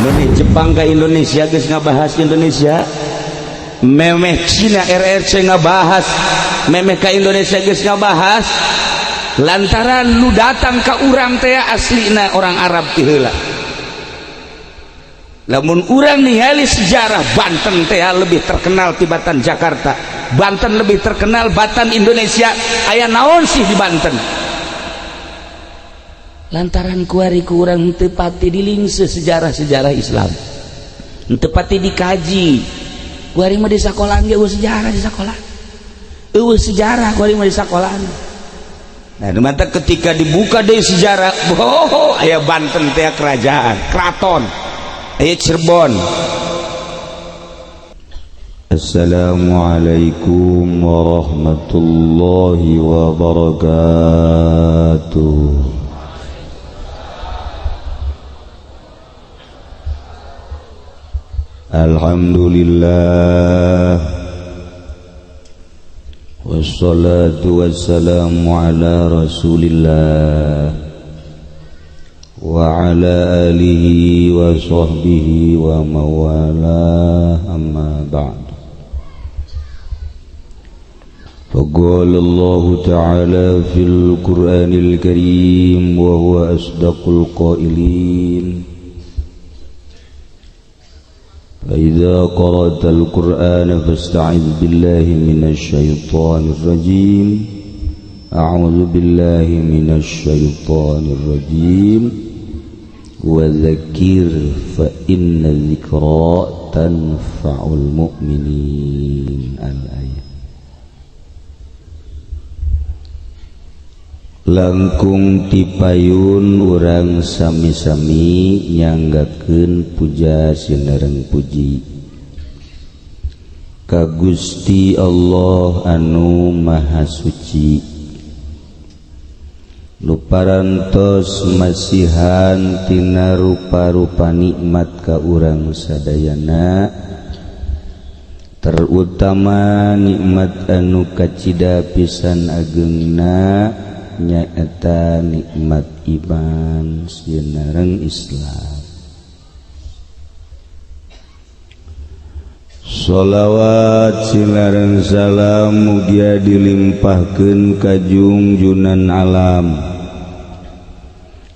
Indonesia, Jepang ke Indonesia geus ngabahas Indonesia. Memeh Cina RRC ngabahas, memeh ke Indonesia geus ngabahas, lantaran nu datang ke urang teh aslina orang Arab ti heula. Lamun urang ningali sejarah, Banten teh lebih terkenal tibatan Jakarta. Banten lebih terkenal batan Indonesia. Aya naon sih di Banten? Lantaran kuari kurang teu pati dilingse sejarah-sejarah Islam, teu pati dikaji. Kuari mah di sekolahan ge euweuh sejarah, di sekolah euweuh sejarah kuari mah di sekolahan. Nah, mata ketika dibuka dari sejarah, oh, aya Banten teh kerajaan, keraton, aya Cirebon. Assalamualaikum warahmatullahi wabarakatuh. Alhamdulillah, wassalatu wassalamu ala rasulillah wa ala alihi wa sahbihi wa mawalah, amma ba'd. فقال الله تعالى في القرآن الكريم وهو أصدق القائلين: فإذا قرأت القرآن فاستعذ بالله من الشيطان الرجيم. أعوذ بالله من الشيطان الرجيم. وذكر فإن الذكرى تنفع المؤمنين. الآية. Langkung tipayun urang sami-sami nyanggakeun puja sinereng puji ka Gusti Allah anu Maha Suci, nu parantos masihan tina rupa-rupa nikmat ka urang sadayana, terutama nikmat anu kacida pisan agengna, nyaeta nikmat iman sinareng Islam. Sholawat sinareng salam mugia dilimpahkeun ka junjunan alam,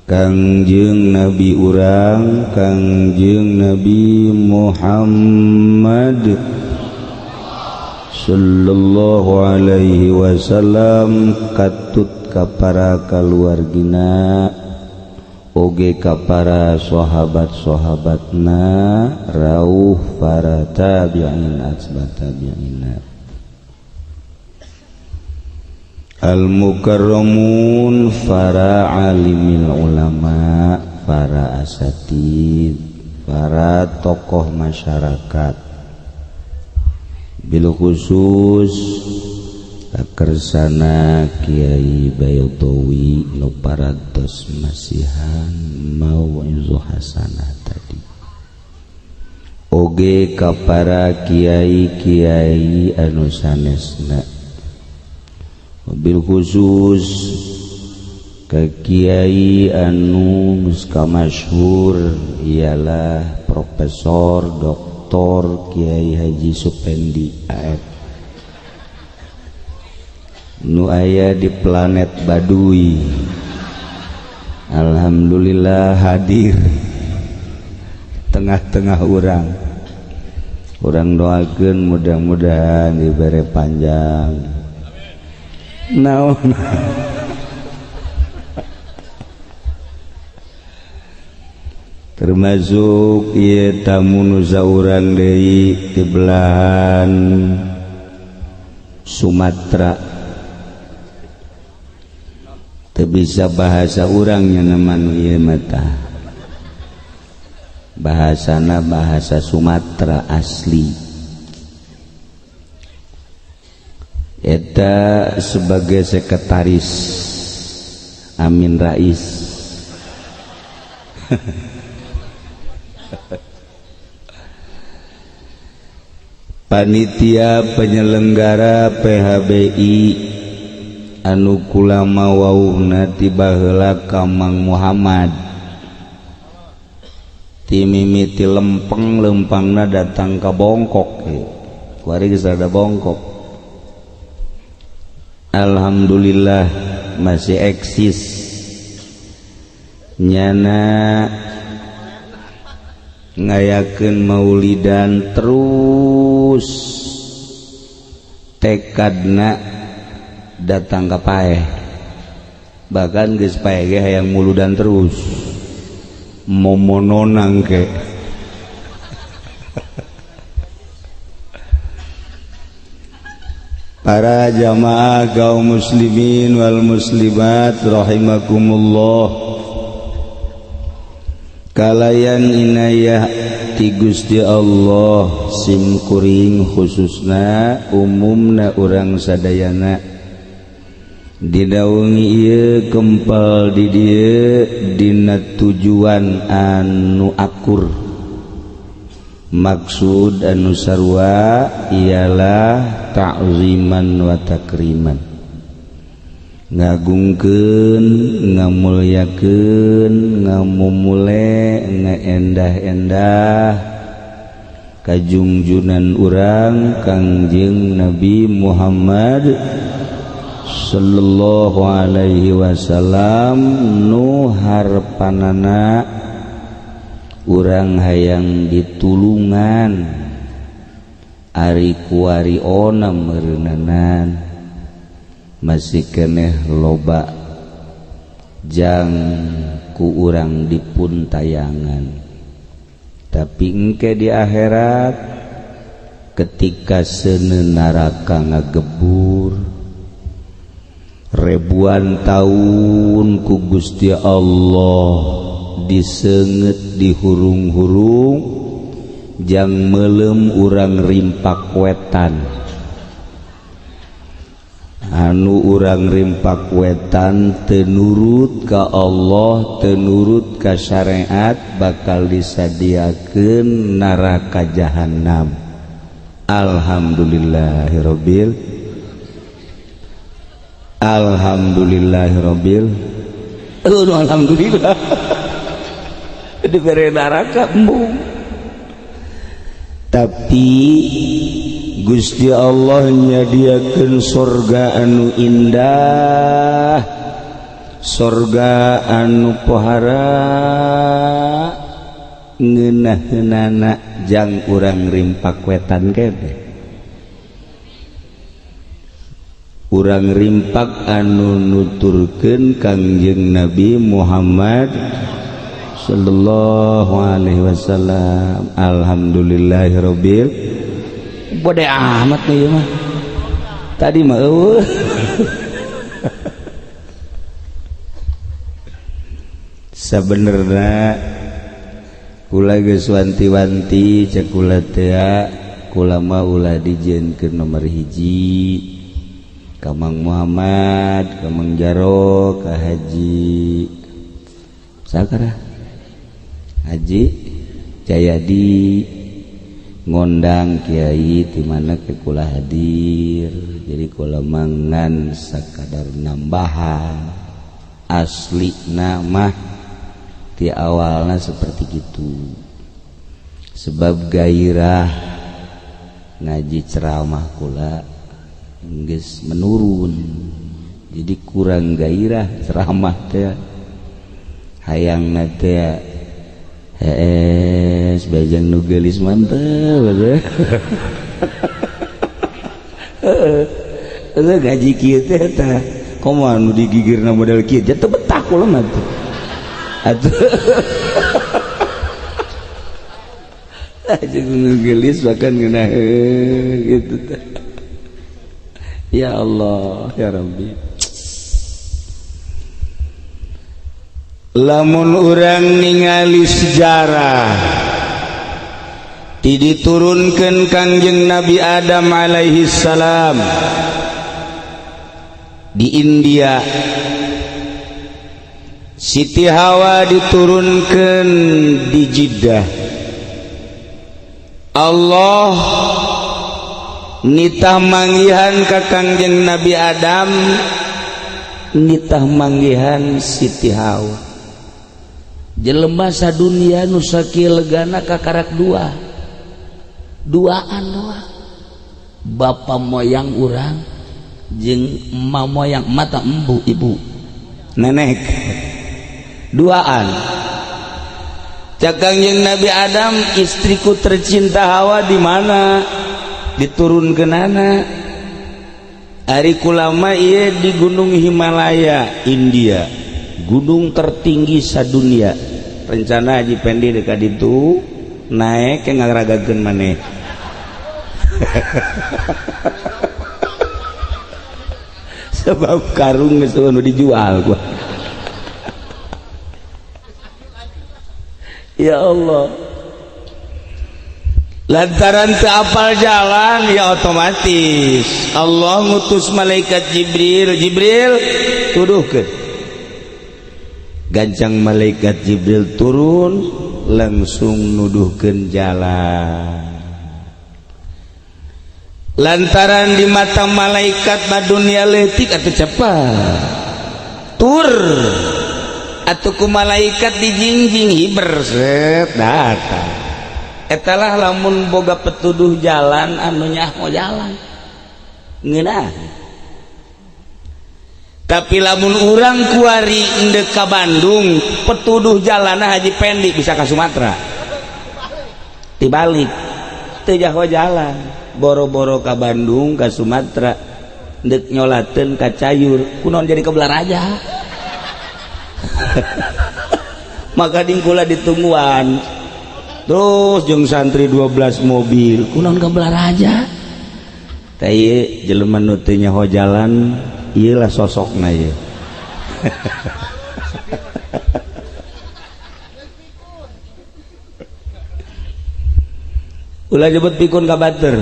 Kangjeng Nabi urang, Kangjeng Nabi Muhammad sallallahu alaihi wasallam, katut ka para kaluargina oge ka para sahabat-sahabatna, rauh para tabi'in atba tabi'ina, al mukarramun, para alimil ulama, para asatid, para tokoh masyarakat, bil khusus kersana Kiai Baydawi nu parantos masihan mau'izah hasanah tadi, oge ka para kiai-kiai anu sanesna, bil khusus ka kiai anu geus kamasyhur, ialah Profesor Dr. Kiai Haji Supendi AF nu aya di planet Baduy. Alhamdulillah hadir tengah-tengah urang. Urang doakeun mudah-mudahan dibere panjang naon. Termasuk ieu tamu nu saurang deui di belahan Sumatera, teu bisa bahasa urangnya, nama nu ieu mah bahasana bahasa Sumatera asli. Eta sebagai sekretaris Amin Rais. Panitia penyelenggara PHBI anu kulama wauhna ti baheula ka Mang Muhammad. Ti mimiti lempeng lempangna datang ka Bongkok, kuari geus rada bongkok. Alhamdulillah masih eksis nyana ngayakeun maulidan terus, tekadna datang ka paeh, bahkan geus paeh ge hayang muludan terus, momononang ke. Para jamaah kaum muslimin wal muslimat rahimakumullah, kalayan inayah ti Gusti Allah sim kuring khususna umumna urang sadayana didaungi ieu kempal di dieu dina tujuan anu akur. Maksud anu sarua ialah ta'ziman wa takriman, ngagungkeun, ngamulyakeun, ngamumule, ngaendah-endah kajungjunan urang Kangjeng Nabi Muhammad sallallahu alaihi wasallam nu harpanana urang hayang ditulungan ari kuari ona meureunanan masih keneh loba jang ku urang dipun tayangan. Tapi engke di akhirat ketika seuneu neraka ngagebur ribuan tahun ku Gusti Allah disenget dihurung-hurung jang melem urang rimpak wetan, anu urang rimpak wetan tenurut ka Allah, tenurut ka syariat, bakal disadiakeun neraka jahanam. Alhamdulillahirabbil alhamdulillahirabbil alhamdulillah diberi neraka embung. Tapi Gusti Allah nyadiakeun surga anu indah, surga anu pohara ngeunah-eunana jang urang rimpak wetan kebe, urang rimpak anu nuturkeun Kangjeng Nabi Muhammad sallallahu alaihi wasallam. Alhamdulillahirabbil bode amat nih mah tadi mah eueuh. Sabenerna kula geus wanti-wanti cek kula teh, kula mah ulah dijieunkeun nomor hiji ka Mang Muhammad, ka Mang Jaro, ka Haji Sakara, Haji Jayadi, ngondang kiai di mana ke kula hadir. Jadi kula mangan sakadar nambahan, asli nama di awalnya seperti gitu. Sebab gairah ngaji ceramah kula geus menurun, jadi kurang gairah ceramah teh, hayangna teh hees bajang nu geulis mantep. Heeh, gaji kieu teh tah komo anu digigirna model kieu teh betah kula mah teh. Atuh aja nu geulis bahkan ngeunah gitu teh. Ya Allah ya Rabbi. Lamun urang ningali sejarah ti diturunkeun Kangjeng Nabi Adam alaihi salam di India, Siti Hawa diturunkeun di Jeddah, Allah nitah manggihan ka Kangjeng Nabi Adam, nitah manggihan Siti Hawa. Jelema sadunia nu sakieu legana kakarak dua duaan doang, bapak moyang urang jeung emak moyang, mata embu ibu nenek duaan. Cek Kangjeng Nabi Adam, "Istriku tercinta Hawa di mana?" Diturunkeunana, "Ari kula mah ieu di Gunung Himalaya, India, gunung tertinggi sadunia." Rencana Haji Pendi dekat itu naik ke ngagragakeun maneh, sebab karung geus nu dijual gua. Ya Allah, lantaran teu apal jalan, ya otomatis Allah ngutus malaikat Jibril. "Jibril, tuduhkeun." Gancang malaikat Jibril turun, langsung nuduhkeun jalan. Lantaran di mata malaikat mah dunia leutik atau cepat tur atau ku malaikat dijingjing hiber set datang. Etalah lamun boga petuduh jalan anu nyaho jalan ngeunah. Tapi lamun urang kuari endek ka Bandung, petuduh jalan Haji Pendi bisa ke Sumatera dibalik, teu jaho jalan, boro-boro ka Bandung, ka Sumatera, ndek nyolaten ka Cayur kunaon jadi ke Balaraja. Maka dingkula ditungguan terus jeung santri 12 mobil, kunaon ke Balaraja. Tah, ieu jelema nu teu nyaho jalan, ieu lah sosokna ieu. Ulah nyebut pikun ka batur.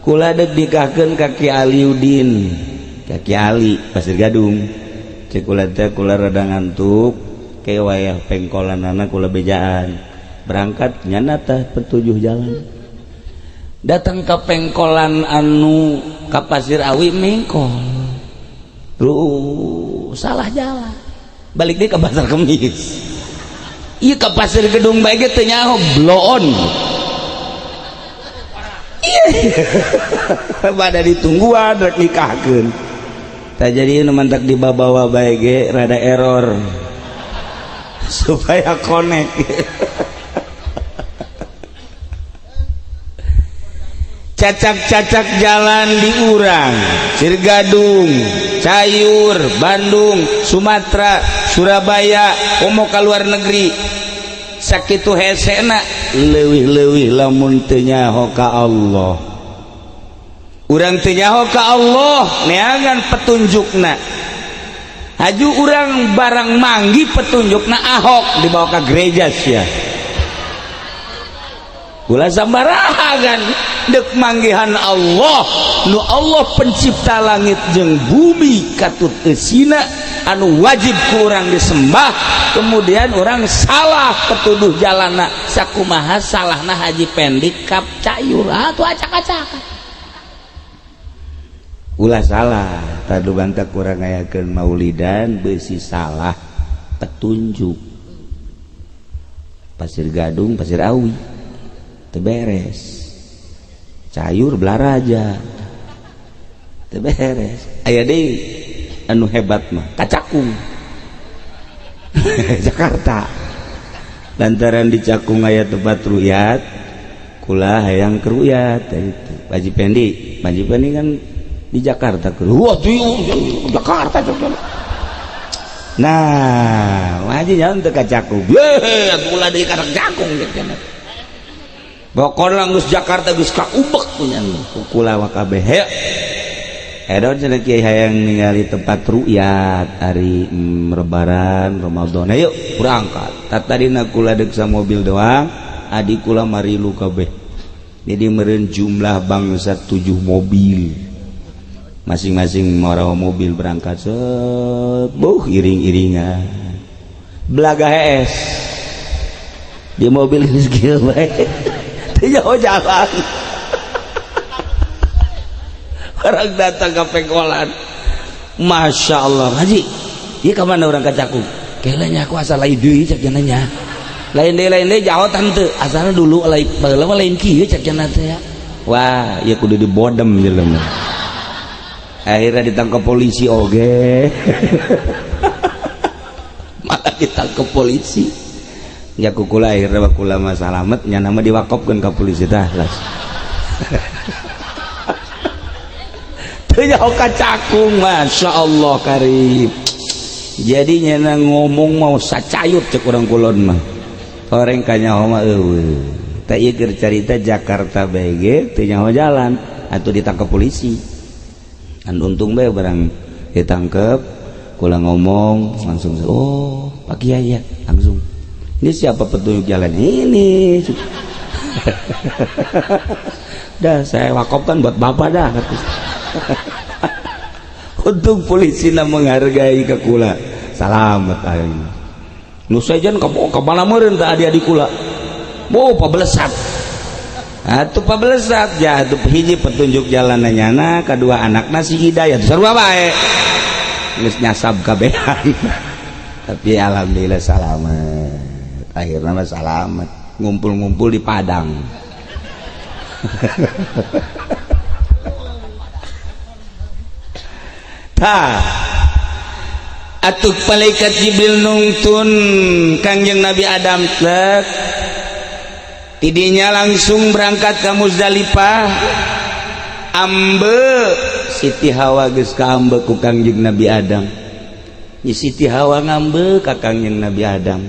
Kula dek nikahkeun ka Ki Aliudin, ka Ki Ali Pasir Gadung. Cek kula teh, kula rada ngantuk ke wayah pengkolanana, kula bejaan berangkat, nyana tah petujuh jalan. Datang ke pengkolan anu ka Pasir Awi, mengkol. Tuh, salah jalan, balik deui ke Pasar Kemis. Iya, ke Pasir Gedung bae ge teu nyaho, bloon. Iya, pada ditungguan rek nikahkeun. Tak jadi nu mantak dibawa bae ge rada error supaya connect. Cacak-cacak jalan di urang Cirgadung, Cayur, Bandung, Sumatera, Surabaya, komo ka luar negeri, sakitu hesena, leuwih-leuwih lamun teu nyaho ka Allah. Urang teu nyaho ka Allah, neangan petunjukna. Haju urang barang manggi petunjukna Ahok, dibawa ke gereja sia. Gula sambarahan dek manggihan Allah, nu Allah pencipta langit jeung bumi, katut eusina, anu wajib ku urang disembah. Kemudian orang salah petuduh jalana, sakumaha salahna Haji Pendi kap Cayur atuh acak-acakan. Ulah salah tadu bangka kurang ngayakeun maulidan, besi salah petunjuk. Pasir Gadung, Pasir Awi teu beres, Cayur, Balaraja teu beres. Aya deui anu hebat mah Kacakung, Jakarta. Lantaran di Cakung aya tempat ruyat, kula hayang ke ruyat itu. Haji Pendi, Haji Pendi kan di Jakarta ke. Wah, Jakarta. Nah, Haji nyaun teu ka Cakung. Ye, atuh ulah deui ka Cakung. Pokokna geus Jakarta geus kaubek punya kula wa kabeh. Hayo. Edon cenah kiai hayang ningali tempat rukyat hari Lebaran Ramadan. Ayo berangkat. Tat tadina kula deuk mobil doang, adik kula marilu kabeh. Jadi meureun jumlah bangsa 7 mobil. Masing-masing marawa mobil berangkat set, buh iring-iringan. Belaga hees. Di mobil geus kieu bae. Teu jauh jalan. Orang datang ke pengkolan. Masya Allah, Haji. Iya, kemana orang ka Cakung? Kelanya aku asal lain deui cek nya. Lain deui jauh tante. Asal dulu lain baheula mah lain kieu cek nya teh ya. Wah, ieu kudu dibodem jelema. Akhirnya ditangkap polisi oge. Malah ditangkap polisi. Ya kukula akhirnya kula mah salamet nya nama diwakopkeun ka polisi tah las. Teu nyaho ka cakung, Masya Allah karib. Jadi nyana ngomong mau sacayut cek urang kulon mah. Orang kanyaho mah eueuh. Tah ieu keur carita Jakarta bae ge teu nyaho jalan atuh ditangkap polisi. Kan untung bae barang ditangkep kula ngomong langsung, oh Pak Kiai ya, langsung. Ini siapa petunjuk jalan ini? Dah saya wakofkan buat bapak dah. Untung polisi na menghargai ke kula. Salamet aing. Nu sejen ka mana meureun tah adi-adi kula. Oh pabelesat. Atuh pabelesat ya atuh hiji petunjuk jalan nyana, kedua anakna si Hidayat sarua bae. Geus nyasab kabehan. Tapi alhamdulillah salamet. Akhirna mah salamet. Ngumpul-ngumpul di Padang. Tah atuh malaikat Jibril nungtun Kangjeng Nabi Adam tek tidinya langsung berangkat ke Muzdalifah. Ambe Siti Hawa geus kaambe ku Kangjeng Nabi Adam. Nyi Siti Hawa ngambe ka Kangjeng Nabi Adam.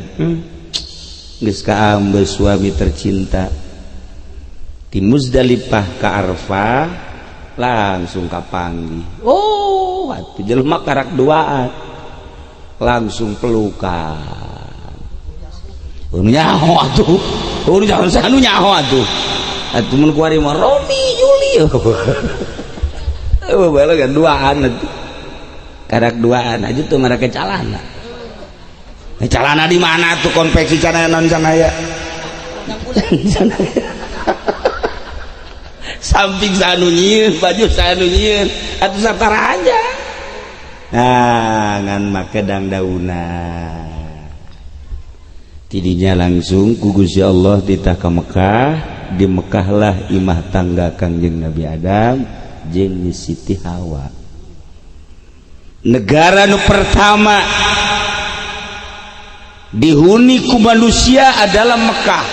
Geus kaambe suami tercinta. Di Muzdalifah ka Arfah langsung kapanggih. Oh, atuh jelema karak duaan. Langsung pelukan. Nyaho atuh. Nyaho sanu nyaho atuh. Atuh mun kuari mah Romi Juli. Oh, balagan duaan atuh. Karak duaan aja tuh mereka calana. Calana di mana tuh konveksi canaya non canaya. Samping sanu nyieun, baju sanu nyieun, atuh satara aja. Nah, ngan make dangdauna. Tidinya langsung ku Gusti Allah ditah ka Mekah, di Mekahlah imah tangga Kangjeng Nabi Adam jeung Siti Hawa. Negara nu pertama dihuni ku manusia adalah Mekah.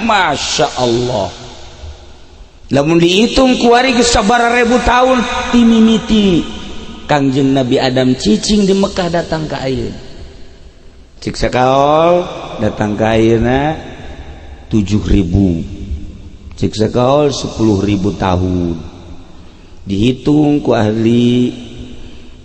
Masya Allah. Lamun dihitung kuari geus sabaraha ribu tahun timimiti Kangjeng Nabi Adam cicing di Mekah datang ka ayeuna. Cik sakaol datang ka ayeuna 7.000. Cik sakaol 10.000 tahun. Dihitung ku ahli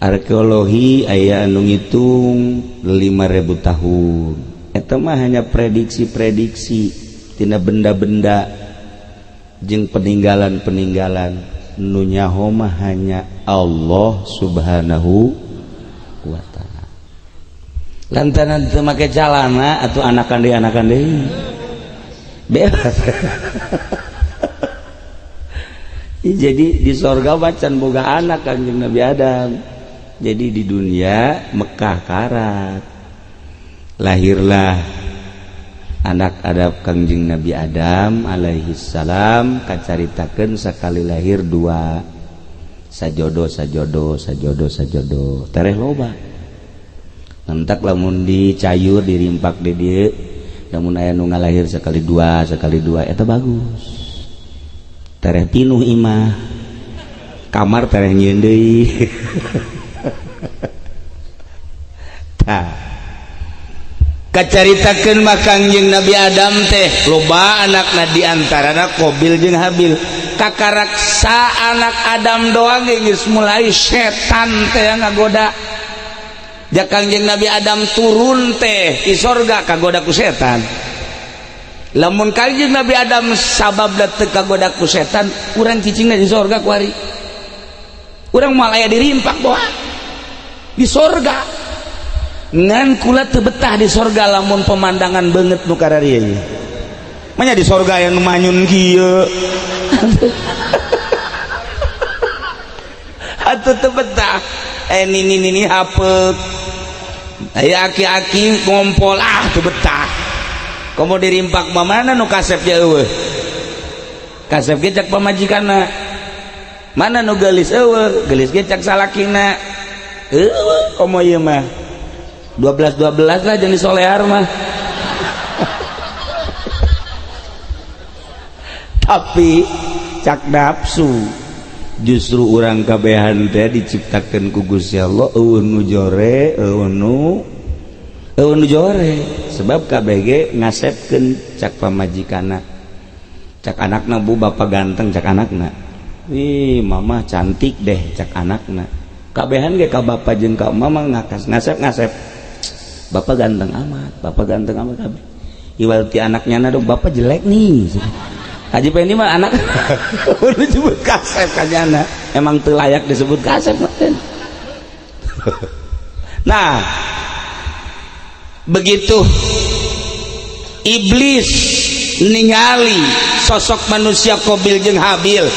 arkeologi aya anu ngitung 5.000 tahun. Eta mah hanya prediksi-prediksi tina benda-benda jeung peninggalan-peninggalan. Nu nyaho mah hanya Allah Subhanahu wa ta'ala. Lantaran teu make calana atuh anakan deui bebas. Jadi di sorga macan boga anak Kangjeng Nabi Adam. Jadi di dunia Mekah karat lahirlah anak adab Kangjeng Nabi Adam alaihi salam, kacaritakeun sakali lahir dua, sajodo sajodo sajodo sajodo tereh loba. Entak lamun dicayur dirimpak di dieu, lamun aya nu ngalahir sekali dua eta bagus. Tereh pinuh imah kamar tereh nyieun deui. Tah kacaritakeun mah Kangjeng Nabi Adam teh loba anakna, di antarana Qabil jeung Habil. Kakarak sa anak Adam doang geus mulai setan teh ngagoda. Ja Kangjeng Nabi Adam turun teh di sorga kagoda ku setan. Lamun Kangjeng Nabi Adam sabab teu kagoda ku setan, urang cicingna di sorga kuari. Urang moal aya dirimpak doang di sorga. Ngan kula teu betah di sorga lamun pemandangan banget nu kararieu. Manya di sorga yang manyun kieu. Atuh teu betah. Nini nini hapeuk. Aya aki-aki ngompol, ah, teu betah. Komo dirimpak mah, mana nu kasep ya eueuh. Kasep ge cek pamajikanna. Mana nu geulis eueuh, geulis ge cek salakina. Eueuh, komo ieu mah. 12 12 lah jeung solear mah. Tapi cak nafsu justru urang kabehan teh diciptakeun ku Gusti Allah eueuh nu jore, eueuh nu jore, sebab KBG ngasepkeun cak pamajikanna, cak anakna, "Bu, bapak ganteng," cak anakna. "Wih, mama cantik deh," cak anakna. Kabehan ge ka bapak jeung ka mama ngakas ngasep ngasep, "Bapak ganteng amat, bapak ganteng amat," kabeh. Iwal ti anaknya na dong, "Bapak jelek nih." Haji Pendi mah anak disebut kasep kanyana, emang teu layak disebut kasep. Nah, begitu iblis ningali sosok manusia Kobil jeung Habil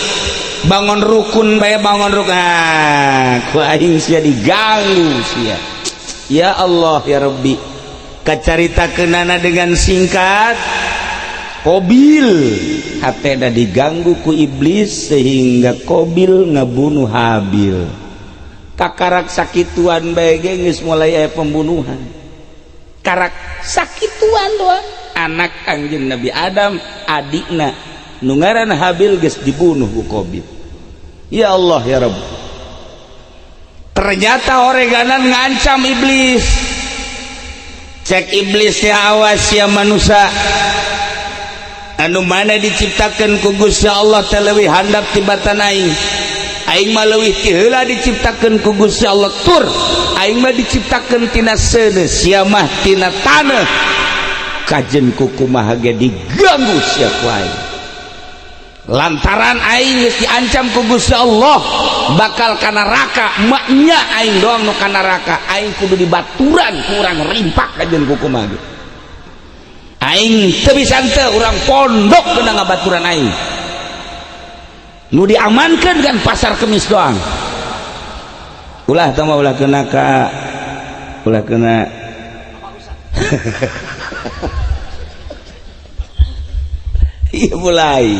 bangun rukun bae, bangun rukun, ah, ku aing sia diganggu sia. Ya Allah ya Rabbi, kacaritakeunana dengan singkat, Kobil hatena diganggu ku iblis sehingga Kobil ngabunuh Habil. Kakarak sakituan bae ge geus mulai aya pembunuhan. Karak sakituan doang, anak Kangjeng Nabi Adam, adikna nu ngaran Habil geus dibunuh ku Kobil. Ya Allah ya Rabb, ternyata oreganan ngancam iblis. Cek iblis ya, "Awas ya manusia, anu mana diciptakan ku Gusti Allah teh leuwih handap tibatan aing. Aing mah leuwih ti heula diciptakeun ku Gusti Allah, tur aing mah diciptakeun tina seuneu, sia mah tina taneuh. Kajen kukumaha ge diganggu sia ku aing, lantaran aing geus diancam ku Gusti Allah bakal ka neraka. Maknya aing doang nu ka neraka. Aing kudu dibaturan ku urang rimpak, kajen kukumaha ge aing teu bisa teu urang pondok kena ngabaturan aing. Nu diamankan kan Pasar Kemis doang. Ulah teu mah, ulah kena ka, ulah kena." Iya, mulai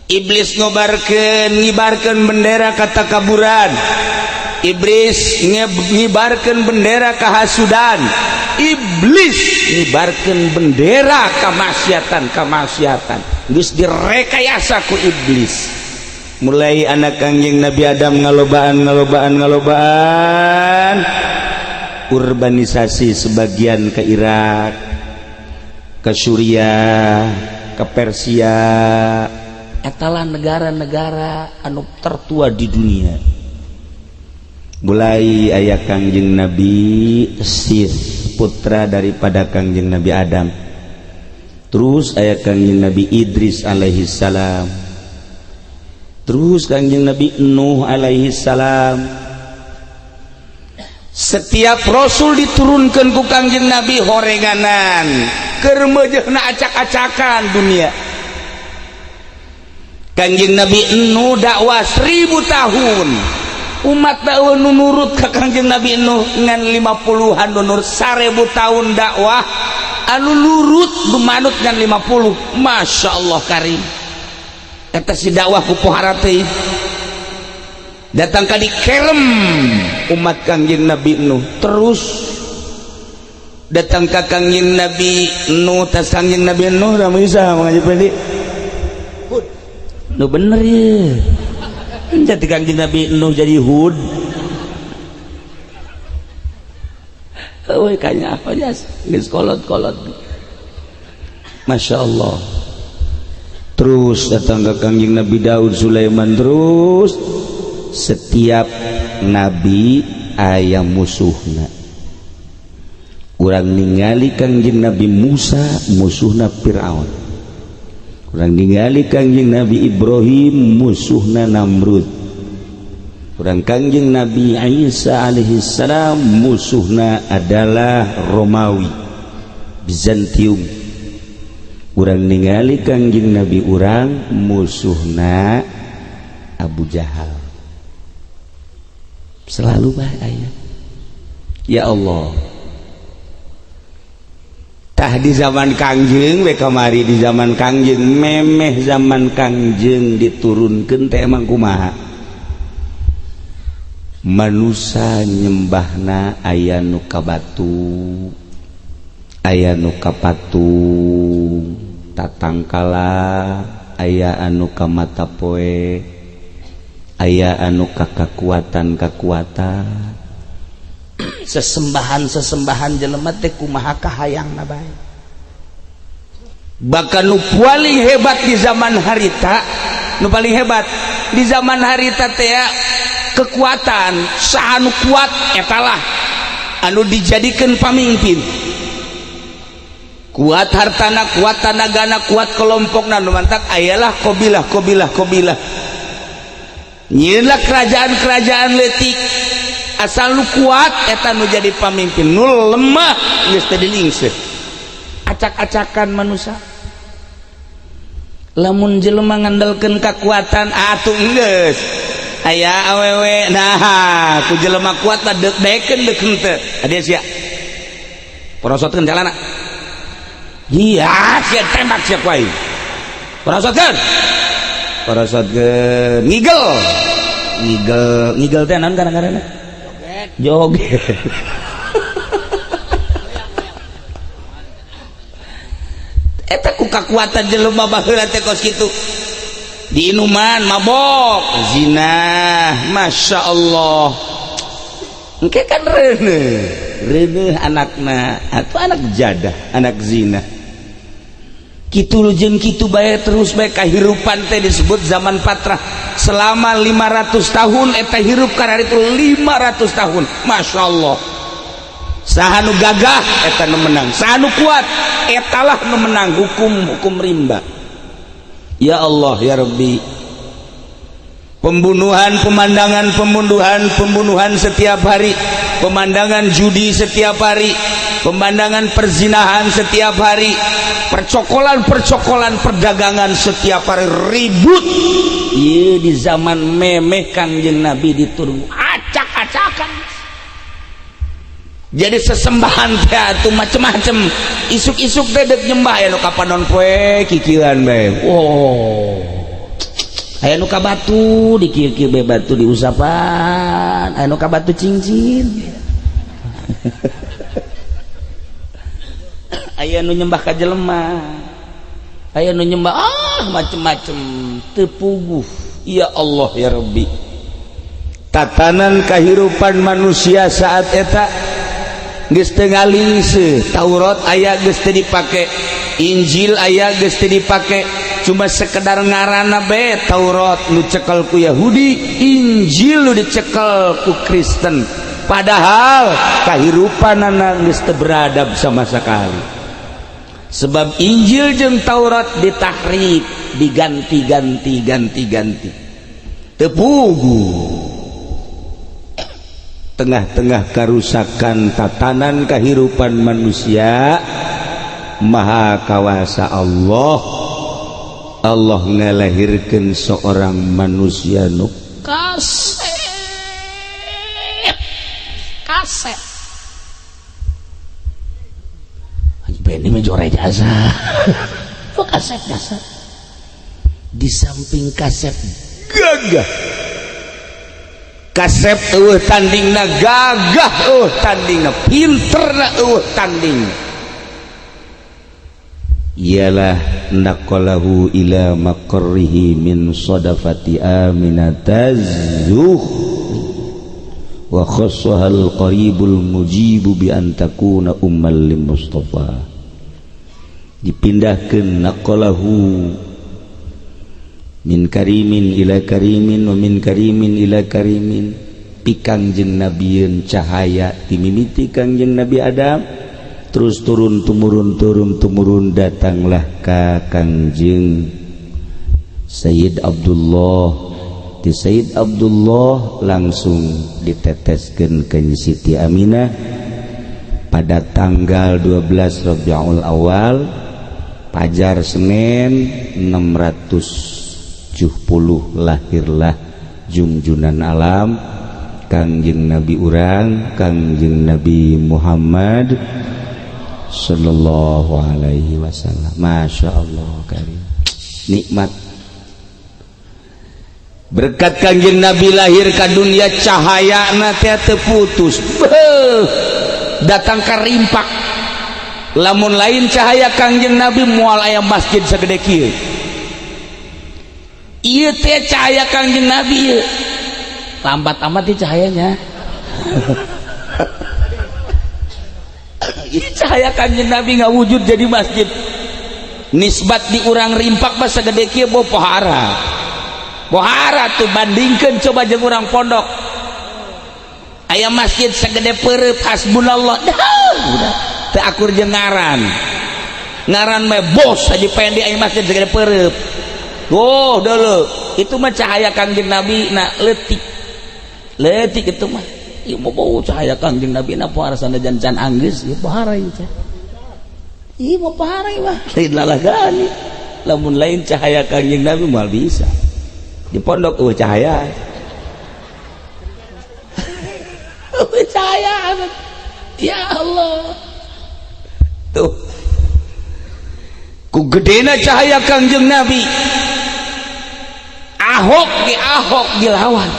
iblis ngobarkeun, ngibarkeun bendera katakaburan, iblis ngibarkeun bendera kahasudan, iblis ngibarkeun bendera kamaksiatan. Kamaksiatan geus direkayasa ku iblis. Mulai anak Kangjeng Nabi Adam ngalobaan, ngalobaan, ngalobaan, urbanisasi, sebagian ke Irak, ke Suriah, ke Persia. Etalah negara-negara anu tertua di dunia. Mulai ayah Kangjeng Nabi Sis, putra daripada Kangjeng Nabi Adam, terus ayah Kangjeng Nabi Idris alaihi salam, terus Kangjeng Nabi Nuh alaihi salam. Setiap rasul diturunkan ku Kangjeng Nabi, horenganan keur meujeuhna acak-acakan dunia. Kangjeng Nabi Nuh dakwah 1000 tahun, umat dakwah nu nurut ka Kangjeng Nabi Nuh ngan 50-an nu nurut. 1000 tahun dakwah, anu nurut nu manut ngan 50. Masya Allah karim, eta si dakwah ku pohara teh datang ka dikerem umat Kangjeng Nabi Nuh. Terus datang ka Kangjeng Nabi Nuh, tas Kangjeng Nabi Nuh ramai saha mengaji Pendi? Hud. Nu bener ya, jadi Kangjeng Nabi Nuh jadi Hud. Woi, kayaknya apa ya, geus kolot-kolot. Masya Allah. Terus datang ke Kangjeng Nabi Daud, Sulaiman, terus setiap nabi aya musuhna. Urang ningali Kangjeng Nabi Musa, musuhna Fir'aun. Urang ningali Kangjeng Nabi Ibrahim, musuhna Namrud. Urang Kangjeng Nabi Isa alaihi salam, musuhna adalah Romawi, Bizantium. Urang ningali Kangjeng Nabi urang, musuhna Abu Jahal. Selalu bae aya. Ya Allah, tah di zaman Kangjeng we kamari, di zaman Kangjeng, memeh zaman Kangjeng diturunkeun teh, emang kumaha manusia nyembahna? Aya nu ka batu, aya nu ka patung tatangkala, aya anu ka mata poe, aya anu ka kakuatan kakuatan, sesembahan sesembahan jelema teh kumaha kahayangna bae. Bahkan nu paling hebat di zaman harita, nu paling hebat di zaman harita teh kekuatan, saha nu kuat etalah anu dijadikan pamimpin. Kuat hartana, kuat tanagana, kuat kelompokna, nu mantak ayalah kobilah kobilah kobilah, nyieunlah kerajaan-kerajaan leutik. Asal nu kuat eta nu jadi pamimpin, nu lemah geus teu dilingseut. Acak-acakan manusia. Lamun jelema ngandalkeun kekuatan atuh geus aya awewe, nah ku jelema kuat lah deuk daekeun deuk henteu. Ade sia porosotkeun calana, iya sia tembak sia ku aing. Porosotkeun, porosotkeun, ngigel ngigel ngigel teh naon kadang-kadang? Joget. Eta ku kakuatan jelema baheula teh kos kitu, diinuman, mabok, zina, masya Allah. Engke kan reuneuh reuneuh anakna atau anak jadah, anak zina kitu jeung kitu bae terus bae kahirupan teh. Disebut zaman patrah selama 500 tahun. Eta hirup karena itu 500 tahun, masya Allah. Saha nu gagah eta nu menang, saha nu kuat etalah nu menang. Hukum hukum rimba. Ya Allah ya Rabbi, pembunuhan, pemandangan pembunuhan, pembunuhan setiap hari, pemandangan judi setiap hari, pemandangan perzinahan setiap hari, percokolan-percokolan perdagangan setiap hari, ribut. Iya, di zaman memeh Kangjeng Nabi diturun, acak-acakan. Jadi sesembahan teh atuh macem-macem. Isuk-isuk teh dek nyembah, aya nu ka panon poe kikieuan bae. Wow, aya nu ka batu dikieu-kieu bae, batu diusapan, aya nu ka batu cincin, aya nu nyembah ka jelema, aya nu nyembah, ah, macem-macem, teu puguh. Ya Allah ya Rabbi, tatanan kehidupan manusia saat eta geus teu ngalingseut. Taurat aya geus teu dipake, Injil aya geus teu dipake, cuma sekedar ngaranna bae. Taurat nu cekel ku Yahudi, Injil nu dicekel ku Kristen, padahal kahirupanana geus teu beradab sama sekali, sebab Injil jeung Taurat ditahrif, diganti-ganti, ganti-ganti, teu puguh. Tengah-tengah kerusakan tatanan kehidupan manusia, Maha Kawasa Allah, Allah ngelahirkan seorang manusia nu kasep kasep. Haji Benny mah jore jasa. Oh, kasep kasep. Di samping kasep, gagah. Kasep eueuh tandingna, gagah eueuh tandingna, pinterna eueuh tanding. Ialah naqalahu ila maqarrihi min sadafati aminata zuhri wa khassaha al-qaribul mujibu bi an takuna ummal li Mustafa. Dipindahkeun, naqalahu min karimin ila karimin wa min karimin ila karimin, pikangjeng nabieun cahaya timimiti Kangjeng Nabi Adam, terus turun tumurun, turun tumurun, datanglah ka Kangjeng Sayyid Abdullah. Di Sayyid Abdullah langsung diteteskeun ke Siti Aminah pada tanggal 12 Rabiul Awal, Pajar Senin 670, lahirlah Junjunan Alam. Kangjeng Nabi urang, Kangjeng Nabi Muhammad sallallahu alaihi wasallam. Masya Allah karim, nikmat berkat Kangjeng Nabi lahir ka dunia, cahaya teh teu putus. Beuh, datang ka Rimpak. Lamun lain cahaya Kangjeng Nabi, moal aya masjid sagede kieu. Ieu teh cahaya Kangjeng Nabi ieu. Lambat amat nih cahayanya. Ini cahaya Kangjeng Nabi nggak wujud jadi masjid. Nisbat di urang Rimpak mah sagede kieu, bo pohara pohara tuh. Bandingkan coba jeung urang pondok, aya masjid segede perep. Hasbunallah dah, udah teu akur jeung ngaran. Ngaran mah bos Haji Pendi, aya masjid segede perep. Oh, dulu itu mah cahaya Kangjeng Nabi. Nah, letik letik itu mah. Ieu mau bau cahaya Kangjeng Nabi na pohara sanajan can anggeus ieu pohara ieu teh. Ieu mah pohara ieu mah lain lalagani. Lamun lain cahaya Kangjeng Nabi, moal bisa di pondok. Oh, cahaya, oh, cahaya, ya Allah. Tuh, ku gedena cahaya Kangjeng Nabi, Ahok di Ahok dilawan.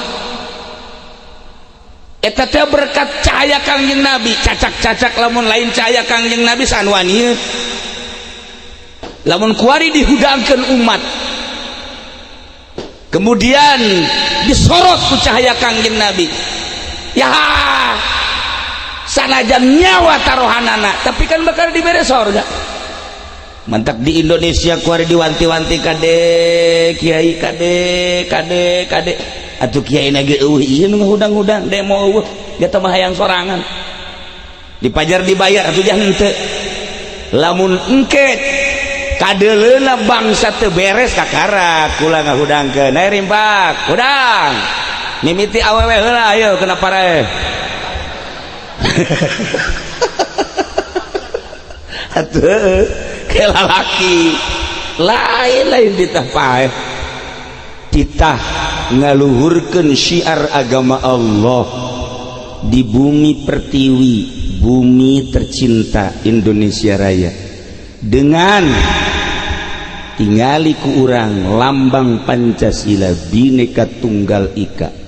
Eta teh berkat cahaya Kangjeng Nabi. Cacak-cacak, lamun lain cahaya Kangjeng Nabi, sanwan ieu. Lamun kuari dihudangkeun umat, kemudian disorot ku cahaya Kangjeng Nabi, ya sanajan nyawa taruhanana, tapi kan bakal dibere sorga. Mantak di Indonesia kuari diwanti-wanti, kade kiai, kade, kade, kade. Atuh kiai nage eueuh ieu nu ngahudang-hudang demo, eueuh dia mah hayang sorangan dipajar dibayar. Atuh jangan henteu. Lamun engke kadeleuna bangsa teu beres, kakara kula ngahudangkeun. Nae Rimpak hudang, mimiti awewe heula, ayo kena paraeh. Atuh ke lalaki lain lain ditah paeh, titah ngaluhurkeun syiar agama Allah di bumi pertiwi, bumi tercinta Indonesia Raya, dengan tingali ku urang lambang Pancasila Bhinneka Tunggal Ika.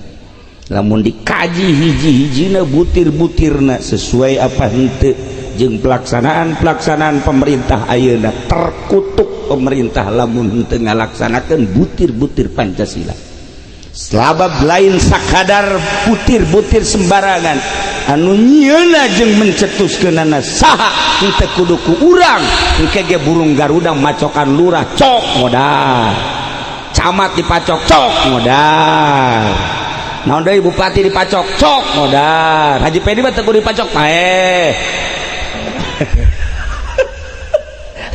Lamun dikaji hiji-hijina, butir-butirna, sesuai apa henteu jeung pelaksanaan-pelaksanaan pemerintah ayeuna? Terkutuk pemerintah lamun henteu ngalaksanakeun butir-butir Pancasila. Sabab lain sakadar butir-butir sembarangan. Anu nyieuna jeung mencetuskeunana saha? Henteu kudu ku urang. Engke ge burung Garuda macokan lurah, cok modal, camat dipacok, cok modal, naon deui, bupati dipacok, cok modal. Haji Pedi mah teu kudu dipacok paeh.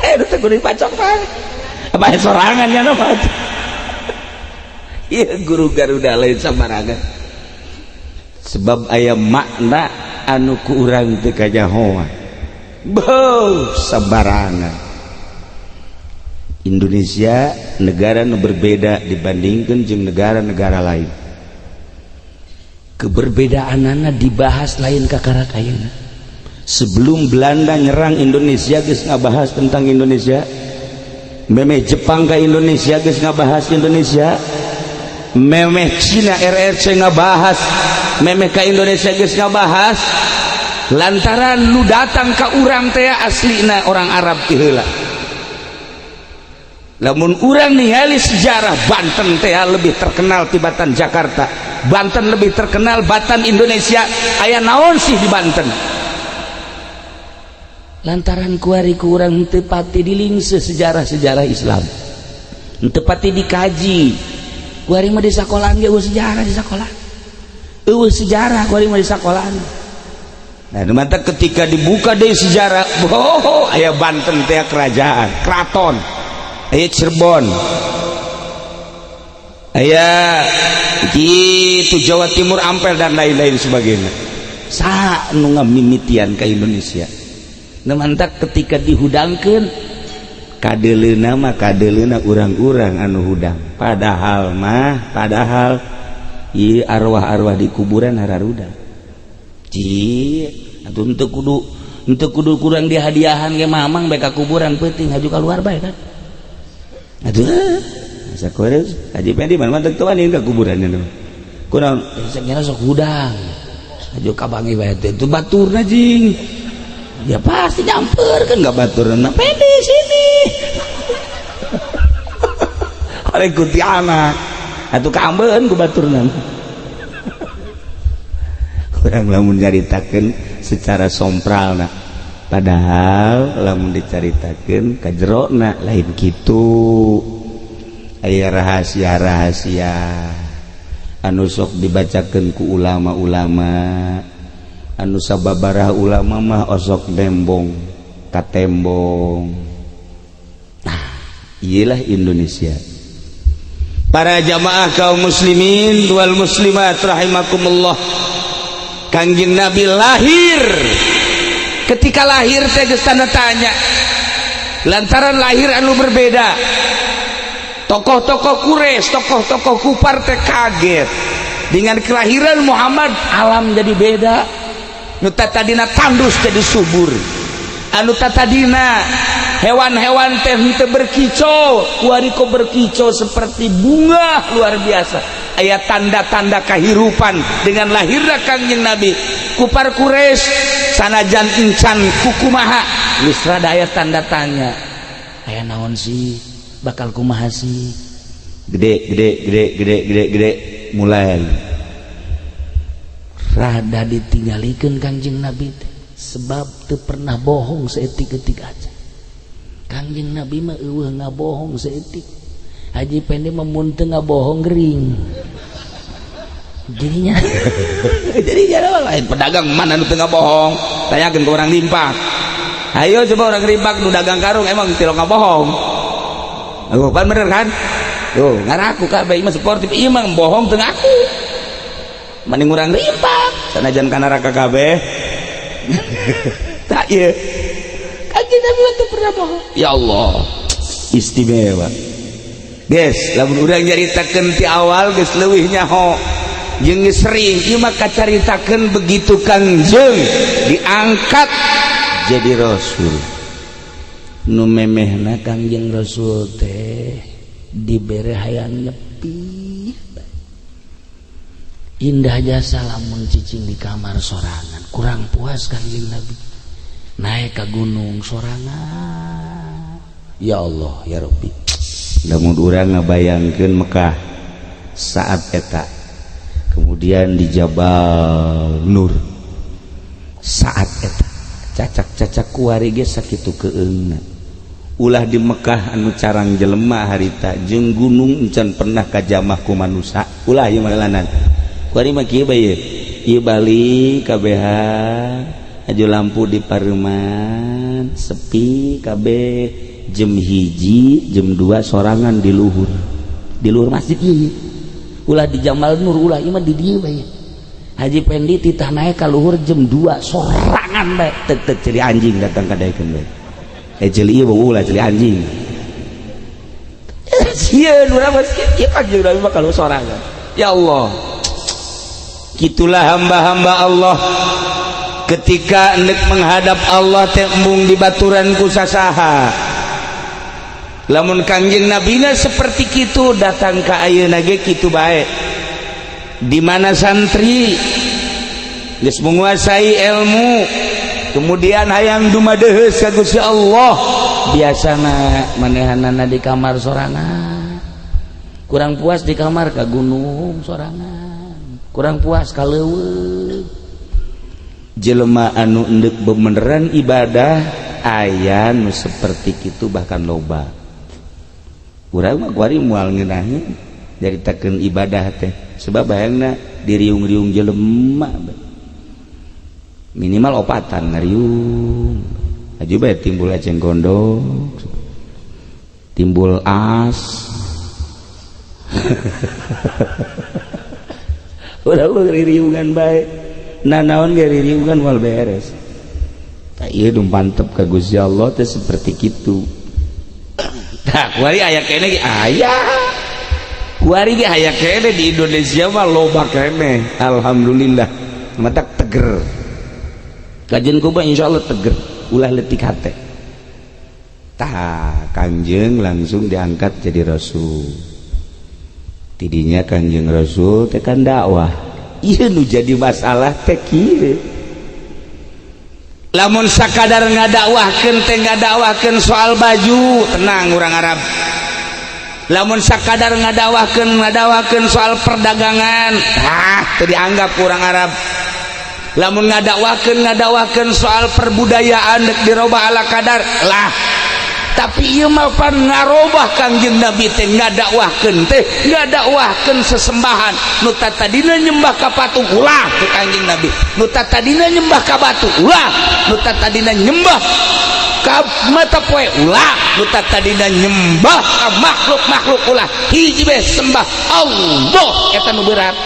Eh, teu kudu dipacok paeh, apa sorangan nya mah. Iya, guru Garuda lain sembarangan, sebab aya makna anu ku urang teu kanyahoan. Beuh, sembarangan. Indonesia negara nu berbeda dibandingkan jeung negara-negara lain. Keberbedaanana dibahas lain kakara ayeuna. Sebelum Belanda nyerang Indonesia geus ngabahas tentang Indonesia. Memeh Jepang ke Indonesia geus ngabahas Indonesia. Memeh Cina RRC ngabahas, memeh ke Indonesia geus ngabahas, lantaran nu datang ke urang teh aslina orang Arab ti heula. Lamun urang ningali sejarah, Banten teh lebih terkenal tibatan Jakarta. Banten lebih terkenal batan Indonesia. Aya naon sih di Banten? Lantaran kuari ku urang teu pati dilingse sejarah-sejarah Islam, teu pati dikaji. Kuari mah di sekolahan ge eueuh sejarah, di sekolah eueuh sejarah kuari mah di sekolahan. Nah, mantap ketika dibuka dari sejarah, oh, aya Banten teh kerajaan, keraton, aya Cirebon, aya gitu Jawa Timur, Ampel, dan lain-lain sebagainya. Sa nu ngamimitian ke Indonesia? Nah, mantap ketika dihudangkeun, kadeleuna mah kadeleuna urang-urang anu hudang, padahal mah padahal Ieu arwah-arwah di kuburan hararuda. Ci, atuh henteu kudu kurang dihadiahan ge mamang bae ka kuburan peuting haju keluar bae kan. Atuh sakureus Haji Pendi mana teu wani ka kuburan itu. Kurang saya kira sok hudang. Haju kabangi bae teh itu baturna jing. Ya pasti nyamper kan enggak baturna Pendi sini. Orang kuntilanak atuh kaambeun ku baturna. Urang lamun nyaritakeun secara sompralna, padahal lamun dicaritakeun ka jerona lain kitu. Aya rahasia-rahasia anu sok dibacakeun ku ulama-ulama, anu sababaraha ulama mah osok nembong ka tembong. Nah, iyalah Indonesia. Para jamaah kaum muslimin wal muslimat rahimakumullah, Kangjeng Nabi lahir. Ketika lahir teh geus tanda tanya lantaran lahir anu berbeda. Tokoh-tokoh Quraisy, tokoh-tokoh Kufar teh kaget dengan kelahiran Muhammad. Alam jadi beda, nu tadina tandus jadi subur, anu tadina hewan-hewan teh henteu berkicau, kuari ko berkicau seperti bunga. Luar biasa, aya tanda-tanda kehidupan dengan lahirnya Kangjeng Nabi. Kufar Quraisy sanajan encan kukumaha geus rada aya tanda tanya, aya naon sih, bakal kumaha sih. Gede gede gede gede gede gede, mulai rada ditinggalikeun Kangjeng Nabi teh, sebab teu pernah bohong saeutik-eutik aja. Kangjeng Nabi mah eueuh ngabohong saeutik. Haji Pendi mah mun teu ngabohong gering jadinya. Jadinya lain pedagang mana nu teu ngabohong? Tanyakeun ke orang Rimpak, ayo coba. Orang Rimpak nu dagang karung emang tilok ngabohong? Oh, kan bener kan tuh, ngaraku kabeh mah sportif. Ieu mah bohong teu ngaku, mending urang Rimpak sanajan kana neraka kabeh. Tak ieu Kanjeng Nabi teu pernah bohong. Ya Allah, istimewa guys. Lamun urang nyaritakeun ti awal geus leuwih nyaho jeung geus sering. Ieu mah kacaritakeun begitu Kangjeng diangkat jadi rasul, nu memehna Kangjeng Rasul teh dibere hayang nyepi. Indah jasa lamun cicing di kamar sorangan. Kurang puas Kangjeng Nabi, naik ke gunung sorangan. Ya Allah ya Rabbi, lamun urang ngabayangkeun Mekah saat eta, kemudian di Jabal Nur saat eta, cacak-cacak kuari ge sakitu keungna. Ulah di Mekah anu carang jelema harita jeung gunung encan pernah kajamah ku manusa. Ulah ieu malanan kuari mah kieu bae ieu, balik kabehan, aju lampu di pareman, sepi kabeh, jam 1, jam 2 sorangan di luhur masjid ieu. Ulah di Jamal Nur, ulah, ieu mah di dieu bae. Haji Pendi titah naik ka luhur jam 2 sorangan bae, tek tek celi anjing datang ka daekeun bae. Eh, celi ieu ulah celi anjing. Sieun urang mah kieu. Kanjeng Nabi mah kalau sorangan, ya Allah, gitulah hamba-hamba Allah ketika hendak menghadap Allah teh embung di baturan ku sasaha. Lamun Kangjeng Nabina seperti kitu, datang ke ayeuna ge kitu bae. Di mana santri geus menguasai ilmu, kemudian hayang dumadeheus ka Gusti Allah, biasana manehanana di kamar sorangan. Kurang puas di kamar, ka gunung sorangan. Kurang puas, ka leuweung. Jelema anu endek beneran ibadah aya nu seperti itu, bahkan loba. Urang mah kuari moal ngeunaheun nyaritakeun ibadah teh, sebab bayangna diriung-riung jelema minimal opatan ngariung aju bae, timbul eceng gondok, timbul as. Udah ririungan bae, nanaon ge ririungan moal beres. Tak ieu nu mantep ka Gusti Allah teh seperti kitu. Tah, kuari aya keneh ge aya. Kuari ge aya keneh di Indonesia mah, loba keneh, alhamdulillah. Matak teger kajian kuba, insyaallah teger, ulah letik hate. Tah, Kanjeng langsung diangkat jadi rasul. Tidinya Kanjeng Rasul teh kan dakwah. Ieu nu jadi masalah teh kieu, lamun sakadar ngadakwahkeun teh ngadakwahkeun soal baju, tenang orang Arab. Lamun sakadar ngadakwahkeun ngadakwahkeun soal perdagangan, ah, teu dianggap kurang Arab. Lamun ngadakwahkeun ngadakwahkeun soal perbudayaan, dek dirobah ala kadar lah. Tapi ieu mah pan ngarobah, Kangjeng Nabi teh ngadakwahkeun teh ngadakwahkeun sesembahan. Nu tadina nyembah ka patung, ulah ke Kangjeng Nabi. Nu tadina nyembah ka batu, ulah. Nu tadina nyembah ka mata poe, ulah. Nu tadina nyembah ka makhluk-makhluk, ulah. Hiji be, sembah Allah. Eta nu berat,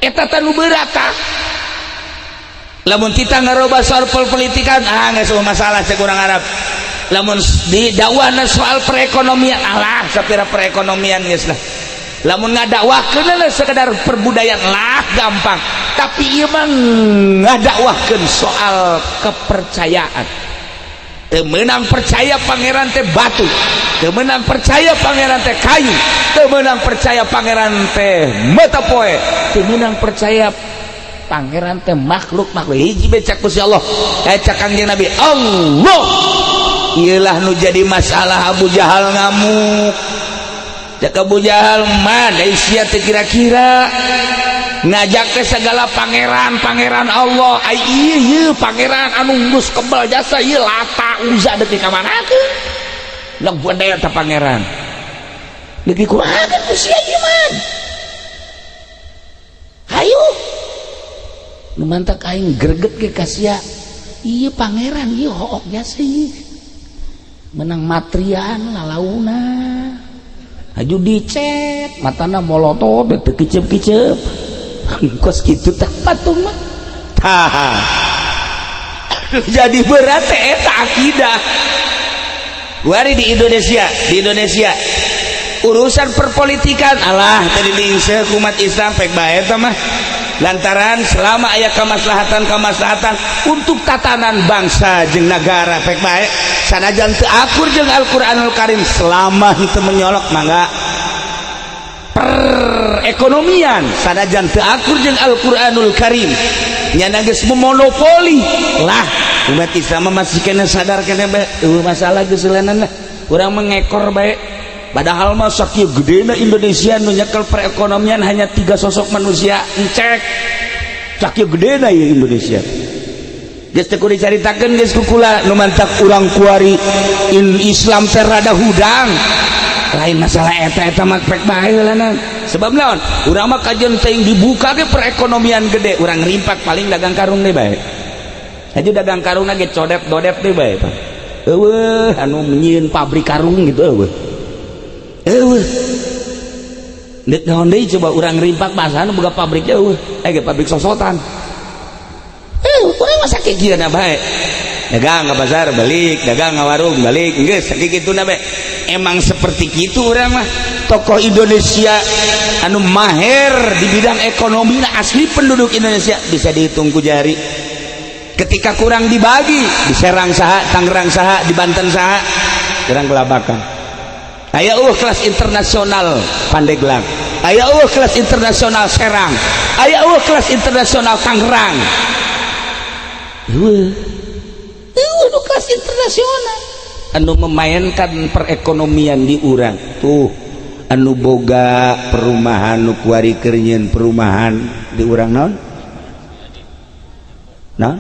eta teh nu berat. Tah, lamun kita ngarobah soal politikan, ah, nggak semua masalah cek urang Arab. Lamun di dakwahna soal perekonomian, alah, sapira perekonomian geus lah. Lamun ngadakwahkeun sekedar perbudayaan lah, gampang. Tapi ieu mah ngadakwahkeun soal kepercayaan. Teu meunang percaya pangeran teh batu, teu meunang percaya pangeran teh kayu, teu meunang percaya pangeran teh mata poe, teu meunang percaya pangeran teh makhluk makhluk. Hiji be cek Gusti Allah, eh, cek Kangjeng Nabi, Allah. Iyalah nu jadi masalah. Abu Jahal ngamuk. Cek Abu Jahal mah, da sia teh kira-kira ngajak ke segala pangeran, pangeran Allah. Ai ieu ieu pangeran anu geus kebal jasa ieu, Lata, Uzza, deuk dikamanakeun? Lah, gede eta pangeran deuk dikumahakeun ku sia ieu mah? Hayu nu mantak aing greget ge ka sia. Ieu pangeran ieu hook jasa ieu menang matrian lalauna, aju dicet matana molotot, teu kicep-kicep, kos kitu. Tah, patung mah. Tah, jadi berat teh eta akidah. Wari di Indonesia, di Indonesia urusan perpolitikan, alah, tadi lingse umat Islam, pek bae eta mah, lantaran selama aya kemaslahatan kemaslahatan untuk tatanan bangsa jeung negara, pek bae, sanajan teu akur jeung Al-Qur'anul Karim, selama itu menyolok mangga. Perekonomian, sanajan teu akur jeung Al-Qur'anul Karim, nyana geus memonopoli lah. Umat Islam masih kena sadar kena bae, eueuh masalah geus lah, urang mengekor bae. Padahal mah sakieu gedena Indonesia, nu nyekel perekonomian hanya tiga sosok manusia encek. Sakieu gedena ieu Indonesia geus teu kudu dicaritakeun geus ku kula. Nu mantak urang kuari in Islam teh rada hudang, lain masalah eta, eta mah pek bae heulana. Sebab naon? Urang mah kajian teuing dibuka ge perekonomian gede, urang rimpak paling dagang karung deh bae. Aja dagang karung ge codep dodep deh bae. Eueuh anu nyieun pabrik karung gitu, eueuh. Eueuh. Deuk naon deui coba urang rimpak basana boga pabrik eueuh. Eh ge pabrik sosotan. Eh, urang masa kayak kieu na bae. Dagang ke pasar balik, dagang ke warung balik, geus sakitu na bae. Emang seperti gitu urang mah. Tokoh Indonesia anu maher di bidang ekonomi asli penduduk Indonesia bisa dihitung ku jari. Ketika kurang dibagi di Serang saha, Tangerang saha, di Banten saha, kurang kelabakan. Aya kelas internasional Pandeglang, aya kelas internasional Serang, aya kelas internasional Tangerang, nu kelas internasional anu memainkan perekonomian di urang tuh, anu boga perumahan, nu kuari keur nyieun perumahan di urang naon? Nah,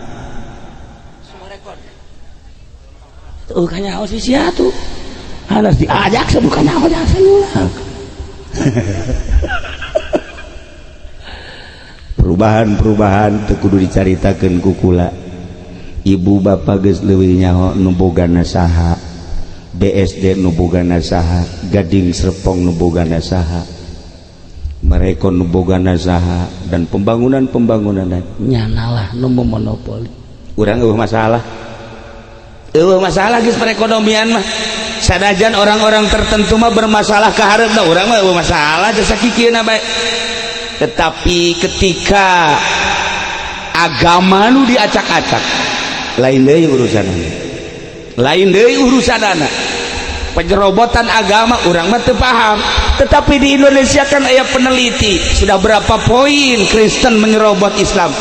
tuh kanya sih sia tuh harus diajak, bukan aku jasa ulang. Perubahan-perubahan teu kudu dicaritakeun ku kula. Ibu bapak geus leuwih nyaho nu bogana saha BSD, nu bogana saha Gading Serpong, nu bogana saha mereka, nu bogana saha, dan pembangunan-pembangunan nyanalah nu memonopoli. Urang eueuh masalah, eueuh masalah geus perekonomian mah. Sanajan orang-orang tertentu mah bermasalah ke hareup da urang mah masalah jasa kikieuna bae. Tetapi ketika agama nu diacak-acak, lain deui urusanana, lain deui urusanana. Penyerobotan agama urang mah teu paham, tetapi di Indonesia kan aya peneliti. Sudah berapa poin Kristen menyerobot Islam,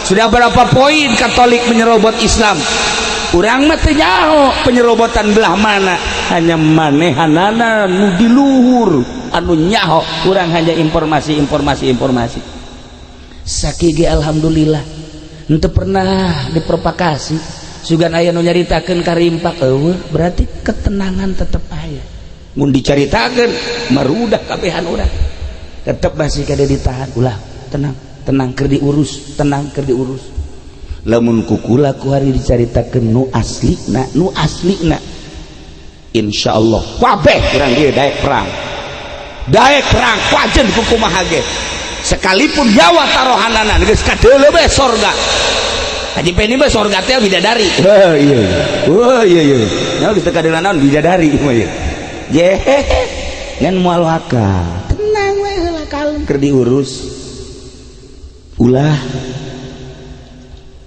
sudah berapa poin Katolik menyerobot Islam, urang mah teu nyaho penyerobotan belah mana. Hanya manehanana nu di luhur anu nyaho. Urang hanya informasi, informasi, informasi. Sakieu ge alhamdulillah henteu pernah diprovokasi. Sugan aya nu nyaritakeun karimpak, eueuh. Berarti ketenangan tetep aya. Mun dicaritakeun marudah kabehan urang. Tetep masih kada ditahan. Ulah, tenang, tenang, keur diurus, tenang, keur diurus. Lamun kukula ku hari dicaritakeun nu aslina, nu aslina, insyaallah kabeh urang dieu daek perang, daek perang wajen kukumaha ge, sekalipun nyawa tarohanana. Geus kadeuleu bae sorga. Haji Pendi mah sorga teh bidadari. Heuh, iya. Wah, iya iya. Nyawa geus teu kadeuleu naon, bidadari mah ieu. Je, ngan moal waka. Tenang we heula, kalem, keur diurus. Ulah.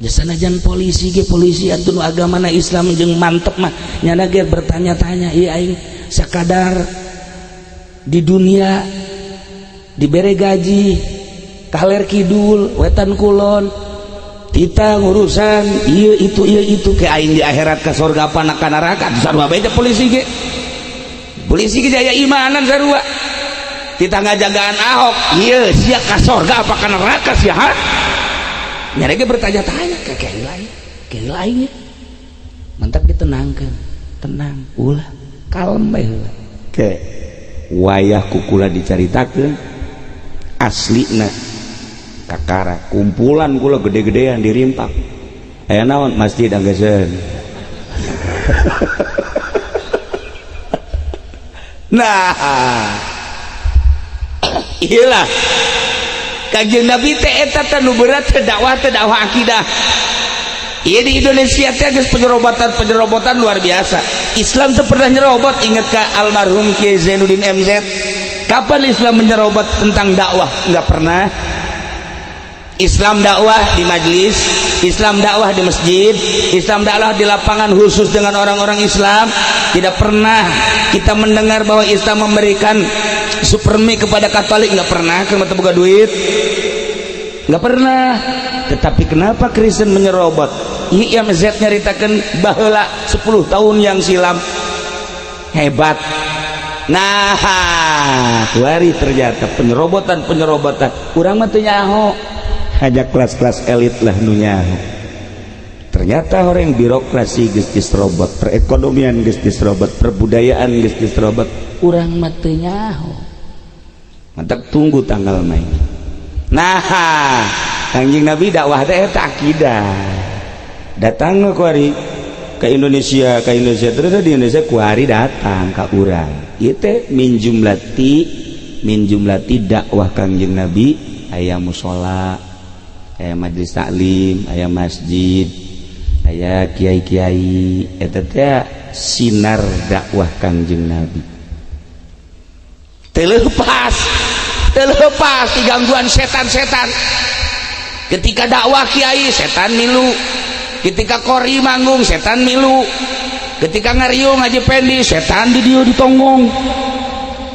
Sanajan polisi ge, polisi atuh nu agamana Islam jeung mantep mah nyana ge bertanya-tanya, ieu aing sakadar di dunia dibere gaji kaler kidul wetan kulon, kita ngurusan iya itu, iya itu, ke aing di akhirat ke surga apa ka neraka. Sarua bae polisi ge, polisi ge jaya imanan sarua. Kita ngajagaan Ahok, iya sia ka surga apa ka neraka sia? Ha, nyari ge bertanya-tanya ke kayak lain, kayak lainnya. Mantap, ditenangkan, tenang, ulah, kalem bae heula. Ke wayah kukula dicaritakeun aslina, kakara kumpulan kula gede-gedean dirimpak, aya naon? Masjid anggeseun. Nah, iyalah, Kanjeng Nabi teh eta teh nu berat teh dakwah teh dakwah akidah. Iya, di Indonesia teh geus penyerobotan, penyerobotan luar biasa. Islam tuh pernah nyerobot, ingat ke almarhum Kiai Zainuddin MZ? Kapan Islam menyerobot tentang dakwah? Enggak pernah. Islam dakwah di majelis, Islam dakwah di masjid, Islam dakwah di lapangan khusus dengan orang-orang Islam. Tidak pernah kita mendengar bahwa Islam memberikan supermi kepada Katolik, nggak pernah, karena buka duit, nggak pernah. Tetapi kenapa Kristen menyerobot? IMZ nyaritakan baheula 10 tahun yang silam hebat. Nah, kuari ternyata penyerobotan, penyerobotan urang mah teu nyaho, hanya kelas-kelas elit lah nu nyaho. Ternyata orang birokrasi geus diserobot, perekonomian geus diserobot, perbudayaan geus diserobot, urang mah teu nyaho. Mantap, tunggu tanggal main. Nah, Kanjeng Nabi dakwah teh eta akidah. Datang ke kuari ke Indonesia, ke Indonesia terus di Indonesia kuari datang ke urang. Ieu teh min jumlati dakwah Kanjeng Nabi, aya musola, aya majelis taklim, aya masjid, aya kiai-kiai, eta teh sinar dakwah Kanjeng Nabi. Terlepas, terlepas di gangguan setan-setan. Ketika dakwah kiai, setan milu. Ketika kori manggung, setan milu. Ketika ngariung Haji Pendi, setan di dia ditonggong.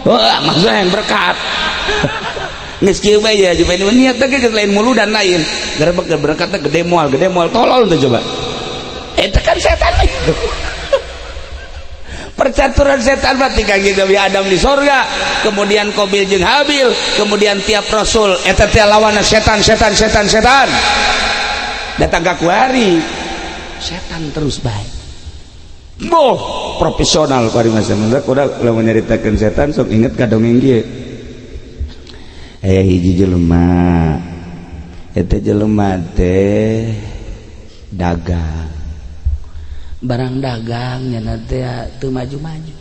Wah, maksudnya yang berkat. Geus kieu bae ya Haji Pendi niat teh geus lain mulu dan lain. Gerebek berkatnya gede moal, gede moal, tolol tuh coba. Itu kan setan. Percaturan setan berarti Kanjeng Nabi Adam di sorga, kemudian Qabil jeung Habil, kemudian tiap rasul eta teh lawanna setan, setan, setan, setan. Datang ke kuari setan terus baik. Boh, profesional kuari masa. Udah lamun nyaritakeun setan sok inget ka dongeng kieu. Aya hiji jelema, eta jelema teh dagang, barang dagang nya teh teu maju-maju.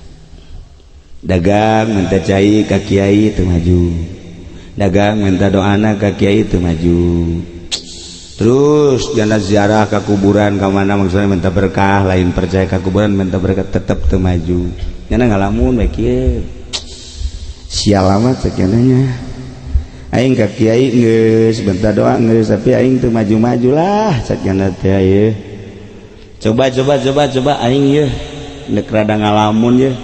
Dagang minta cai ka kiai teu maju, dagang minta doana ka kiai teu maju. Terus jana ziarah ke kuburan ke mana, maksudnya minta berkah, lain percaya ke kuburan minta berkah, tetep teu maju. Nyana ngalamun bae kieu, sial amat cek nya. Aing ka kiai geus minta doa geus, tapi aing teu maju-maju lah cek nya teh. Ieu coba coba coba coba aing ieu nek rada ngalamun ye,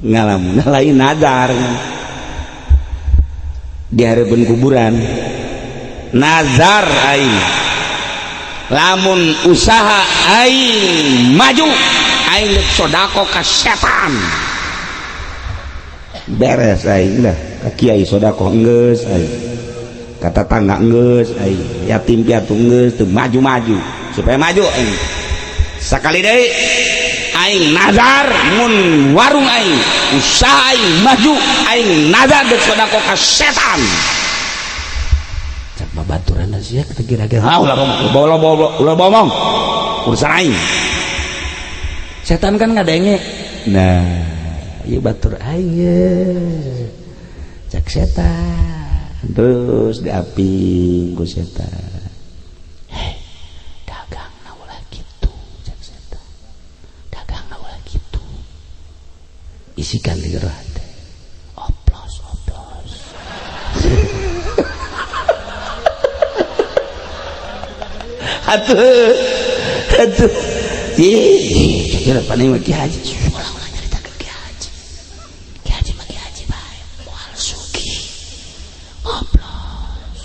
ngalamun lain nazar di hadapan kuburan. Nazar aing, lamun usaha aing maju, aing dek sodako ka setan. Beres aing lah ka kiai sodako geus, aing ka tatangga geus, aing yatim piatu geus, teu maju-maju. Supaya maju aing sakali deui, aing nazar mun warung aing, usaha aing maju, aing nazar dek sodako ka setan. Cak babaturan sia kira-kira, ah ulah ngomong, ulah ulah ulah ngomong, urusan aing. Setan kan ngadenge. Nah, ieu batur aing ye, cak setan. Terus diaping ku setan, "Hei, dagang na ulah gitu," cak setan, "dagang na ulah gitu." Isikan di jero hate, oplos oplos. Atuh atuh, ih, kira paling mah Ki Haji, ulah ulah nyaritakeun Ki Haji, Ki Haji mah Ki Haji bae, moal sugih, oplos.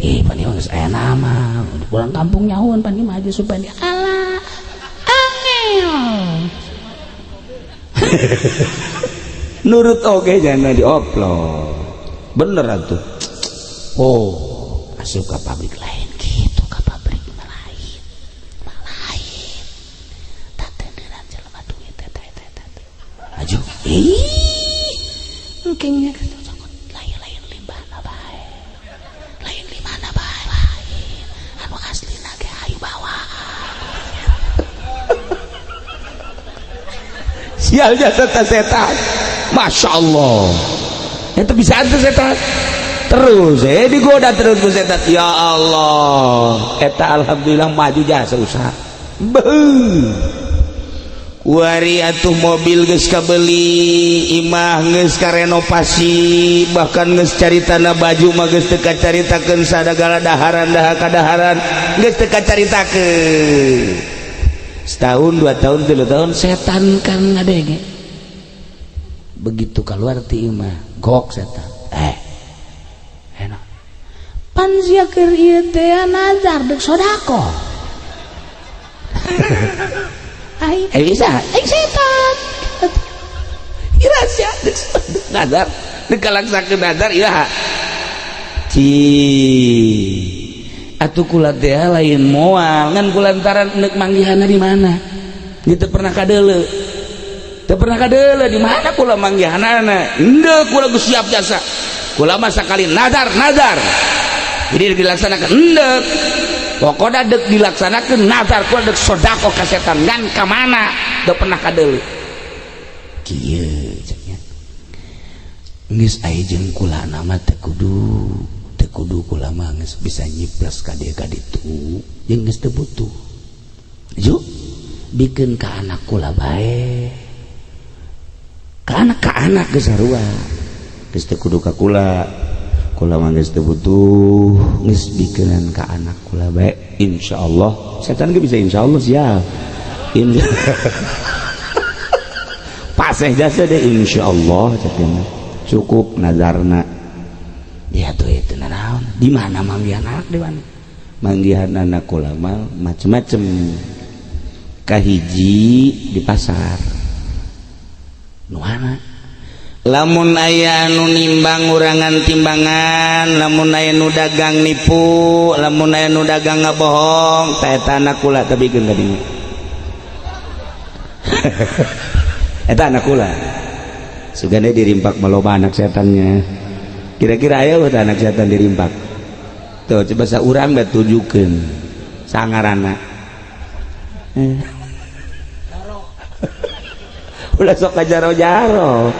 Ih, paling mah geus aya nama pulang kampung, nyahuan paling mah Haji Supandi, alah angel. Nurut oge, jangan dioplos bener atuh. Oh, asup ke pabrik lain gitu, ke pabrik lain lain tak tenderan jelema duit eta eta eta aju. Ih, engkengnya lain-lain limbahna bae, lain limbahna bae, lain anu aslina ge hayu bawa. Sial jasa setan, masya Allah, itu bisa tuh setan terus digoda terus ku setan. Ya Allah, eta alhamdulillah maju jasa usaha. Beuh, kuari atuh mobil geus kabeli, imah geus karenovasi, bahkan geus caritana baju mah geus teu kacaritakeun, sadagala daharan daha kadaharan geus teu kacaritakeun. Setahun, 2 tahun, 3 tahun, setan kan ngadenge. Begitu keluar ti imah, gok setan, "Eh, enak pan sia keur ieu teh nazar dek sodako." Ai bisa ai setan ira sia dek nazar, dek kalaksakeun nazar iraha. Ci atuh kula teh lain moal ngan kulantaran neuk manggihanna di mana gitu, pernah kadeuleu teu, pernah kadeuleu di mana kula manggihanana. Henteu, kula geus siap jasa, kula mah sakali nazar nazar, jadi dilaksanakan. Henteu, pokokna dek dilaksanakan nazar kula dek sodako ka setan, ngan ka mana teu pernah kadeuleu. Kieu cek nya, geus aya jeung kula nama teu kudu teu kudu, kula mah geus bisa nyiples ka dieu ka ditu jeung geus teu butuh. Yuk bikeun ka anak kula bae, ka anak geus sarua, geus teu kudu ka kula, kula mah geus teu butuh, geus bikeunan ka anak kula bae. Insyaallah setan ge bisa insyaallah siap. Insya paseh jasa deh, insyaallah cek cukup nazarna. Ya tuh itu nanaon di mana manggihan anak, di mana manggihan anak kula mah macem-macem. Kahiji di pasar nu mana lamun aya anu nimbang ngurangan timbangan, lamun aya nu dagang nipu, lamun aya nu dagang ngabohong, ta eta anak kula tebikeun ka dinya. Eta anak kula sugane dirimpak maloba anak setannya. Kira-kira aya teu anak setan dirimpak tuh? Coba saurang bae tujukeun sangarana. Ulah sok kajaro-jaro.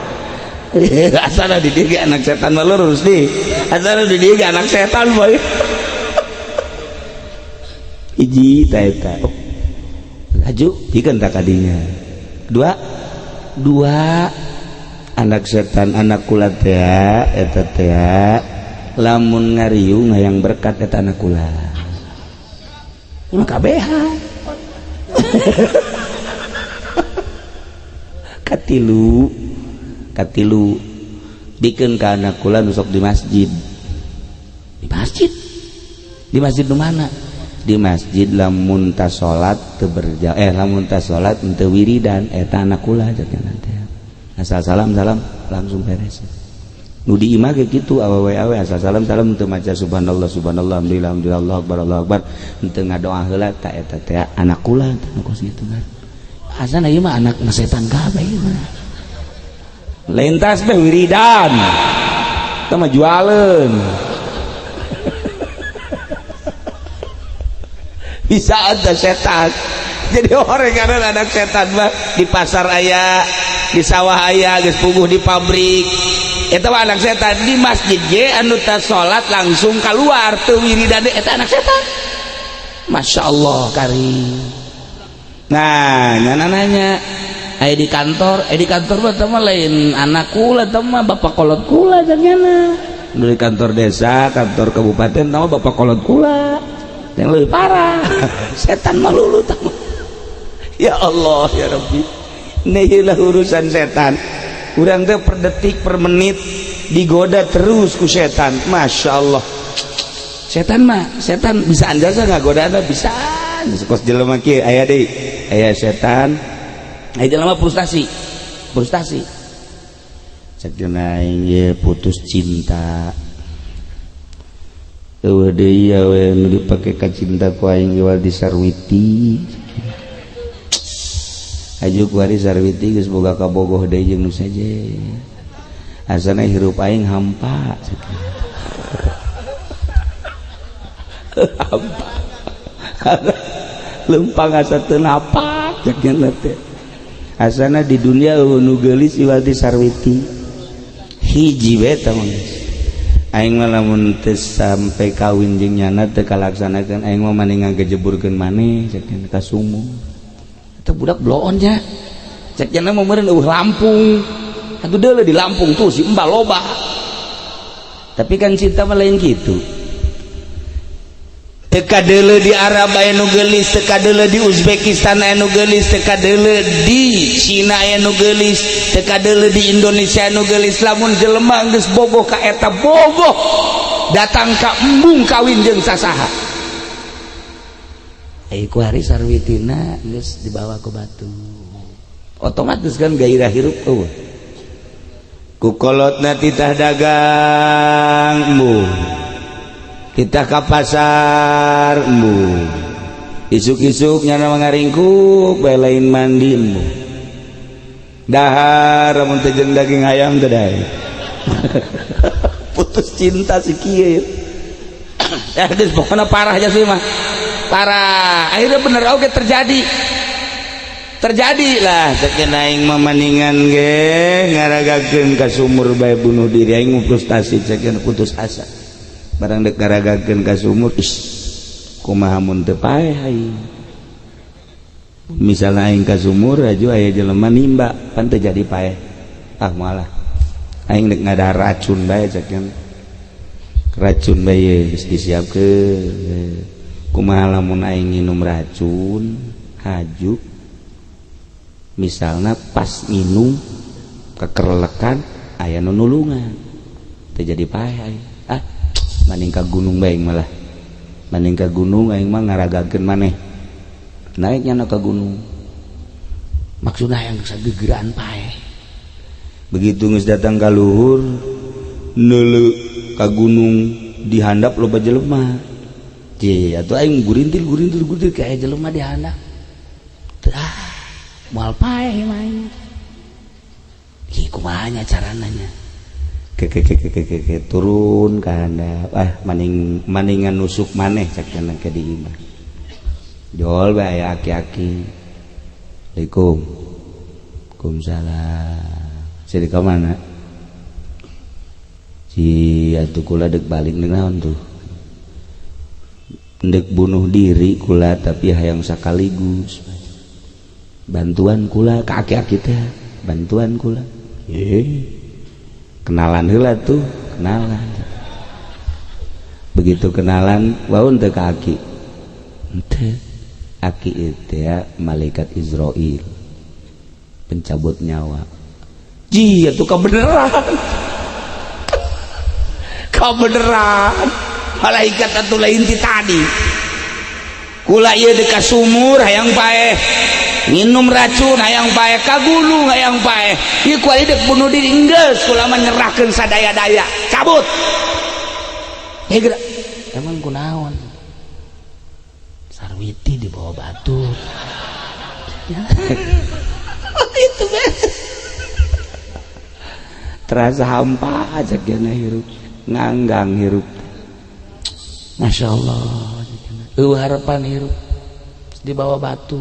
Asal di dieu anak setan mah lurus nih, asal di dieu anak setan boy. Hiji ta eta. Oh. Laju pikeun tak kadinya. Dua, dua anak setan anak kula teh eta teh lamun ngariung hayang berkat eta anak kula. Mah kabehan. Katilu, katilu dikeun ka anak kula nu sok di masjid. Di masjid. Di masjid nu mana? Di masjid lamun ta salat teu berja lamun ta salat teu wiridan eta anak kula cenah teh. Asal salam salam langsung beres. Nu di imah ge kitu awewe-awe asal salam salam teu maca subhanallah subhanallah alhamdulillah alhamdulillah Allahu akbar Allahu akbar teu ngadoa heula ta eta teh anak kula teh nu kos kitu kan. Asana ieu mah anak setan kabeh ieu mah. Lain tasbih wiridan. Teu mah jualeun. Bisa ada setan. Jadi orang karena anak setan mah di pasar aya, di sawah aya, geus puguh di pabrik. Eta mah anak setan. Di masjid ge anu teu salat langsung keluar teu wiridan eta anak setan. Masya Allah karim. Nah, nyana nanya, aya di kantor mah teh mah lain anak kula teh mah bapak kolot kula jadinya. Dari kantor desa, kantor kabupaten teh mah bapak kolot kula. Yang lebih parah, setan mah lulu teh. Ya Allah ya Rabbi. Nih urusan setan. Urang teh per detik per menit digoda terus ku setan. Masya Allah. Setan mah, setan bisa anjasa nggak godana bisa. Kos jelema kieu aya deui. Aya setan. Aya jelema frustasi. Frustasi. Cek aing ye putus cinta. Eueuh deui awe nu dipake ka cinta ku aing iwal di Sarwiti. Aju kuari Sarwiti geus boga kabogoh deui jeung nu seje. Asana hirup aing hampa. Hampa. Lempang asa teu napak cek nya teh. Asana di dunia eueuh nu geulis iwal di Sarwiti. Hiji we tah mah. Aing mah lamun teu sampe kawin jeung nyana teu kalaksanakeun aing mah mending ngagejeburkeun maneh cek nya ka sumur. Eta budak bloon nya. Cek nya mah meureun eueuh Lampung. Atuh deuleu di Lampung tuh si embah loba. Tapi kan cinta mah lain kitu. Teka deuleu di Arab aya nu geulis, teka deuleu di Uzbekistan aya nu geulis, teka deuleu di Cina aya nu geulis, teka deuleu di Indonesia aya nu geulis. Lamun jelema geus bogoh ka eta bogoh datang ka embung kawin jeung sasaha. Ai ku hari Sarwitina geus dibawa ke batu. Otomatis kan gairah hirup eueuh. Ku kolotna titah dagang embung. Kita ke pasar embung. Isuk-isuk nyana ngaringkuk bae lain mandi embung. Dahar lamun teu jeung daging ayam teu dae. Putus cinta si kieu. Ya geus pokona parah aja sih mah. Parah. Akhirnya bener oge terjadi. Terjadi lah cek aing mah maningan ge ngaragakeun ka sumur bae bunuh diri aing mah frustasi cek putus asa. Barang dek ngaragakeun ka sumur ih kumaha mun teu paeh aing. Misalna aing ka sumur aju aya jelema nimba pan teu jadi paeh. Ah malah aing dek ngadahar racun bae cek racun bae geus disiapkeun. Kumaha lamun aing nginum racun haju misalna pas nginum kekerlekan aya nu nulungan teu jadi paeh aing. Ah maning ka gunung bae malah maning ka gunung aing mah ngaragakeun maneh naiknya na ka gunung maksudna yang sagegeraan paeh. Begitu geus datang ka luhur neuleu ka gunung dihandap loba jelema. Ye atuh aing gurintil gurintil gurintil ka aya jelema dihandap. Ah moal paeh mah aing. Ih kumaha nya carana nya? Ke turun ka handap. Ah maning maningan nusuk maneh cek cenah ke di imah. Jol bae aya aki-aki. Assalamualaikum. Waalaikumsalam. Jadi ka mana? Si atuh kula dek balik deuk naon tuh? Dek bunuh diri kula, tapi hayang sakaligus bantuan kula ka aki-aki teh, bantuan kula. Eh, kenalan heula tuh, kenalan. Begitu kenalan, waun teu ka aki? Henteu. Aki itu ya malaikat Izrail, pencabut nyawa. Ji, itu kebenaran, kebenaran malaikat atau lain ti tadi. Kula ieu dekat sumur hayang paeh, minum racun hayang paeh, ka gunung hayang paeh, ieu kuari dek bunuh diri. Enggeus, kula mah nyerahkeun sadaya-daya, cabut. Hei, gerak. Emang kunaon? Sarwiti di bawah batu ya. Itu beres, terasa hampa aja kena hirup, nganggang hirup. Masya Allah, eueuh harapan hirup di bawah batu.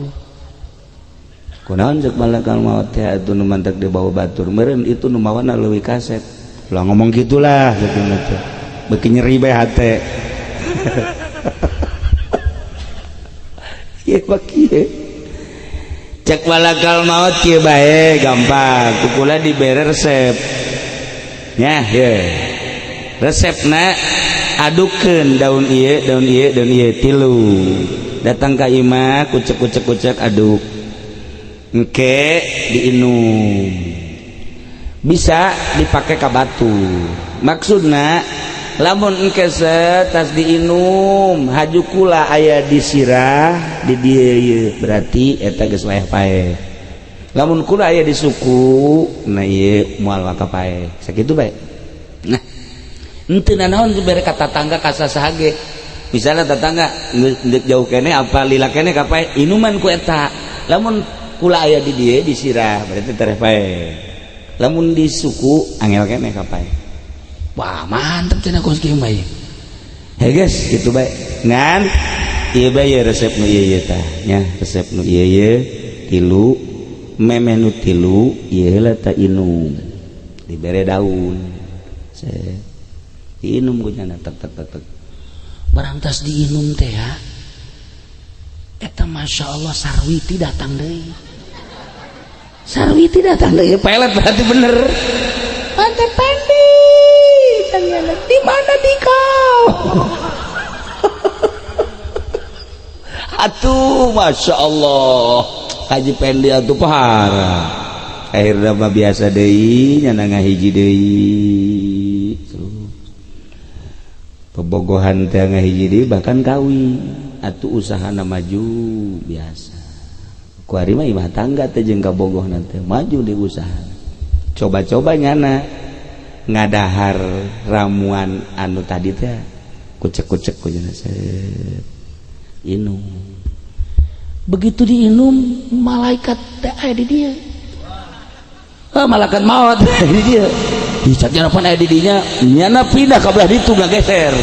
Kunaon, cek malakal maut teh, atuh nu mantak di bawah batur meureun itu nu mawana leuwih kasep lah. Ngomong gitulah gitu teh, beuki nyeri bae hate. Ieu mah kieu, cek malakal maut, kieu bae gampang, ku kula dibere resep nya. Ye resepna, adukeun daun ieu, daun ieu, daun ieu tilu, datang ka imah, kucek kucek kucek, aduk, engke diinum, bisa dipakai ka batu. Maksudna lamun engke tas diinum, haju kula aya di sirah di dieu ieu, berarti eta geus wayah paeh. Lamun kula aya di suku, nah ieu moal waka paeh. Sakitu bae. Nah, henteu nanaon dibere ka tatangga, ka sasaha ge. Misalnya tetangga geus jauh kene apa lila kene ka paeh, inuman ku eta. Lamun kula aya di dieu di sirah, berarti tereh paeh. Lamun di suku, angel kene ka paeh. Wah, mantep cenah kos kieu mah. Hei guys, gitu bae. Ngan ieu bae ye resep nu ieu ieu tah nya, resep nu ieu ieu tilu, memeh nu tilu ieu heula tah inum, dibere daun. Set. Diinum ku nyana, tek tek tek tek. Barang tas diinum teh ya. Eta Masya Allah, Sarwiti datang deui. Sarwiti datang deui, pelet berarti bener. Mantep Pendi. Di mana di kau? Atuh Masya Allah, Haji Pendi atuh parah. Akhirnya mah biasa deui, nyana ngahiji deui. Pebogohan teh ngahiji deui, bahkan kawin. Atuh usahana maju biasa. Kuari mah imah tangga teh jeung kabogoh nanti maju di usaha. Coba-coba nyana ngadahar ramuan anu tadi teh, kucek-kucek ku cenah, set, inum. Begitu diinum, malaikat teh aya di dieu. Ah, malaikat maut di dieu. Dicak pan aya di dinya, nyana pindah ka belah ditu, ngageser.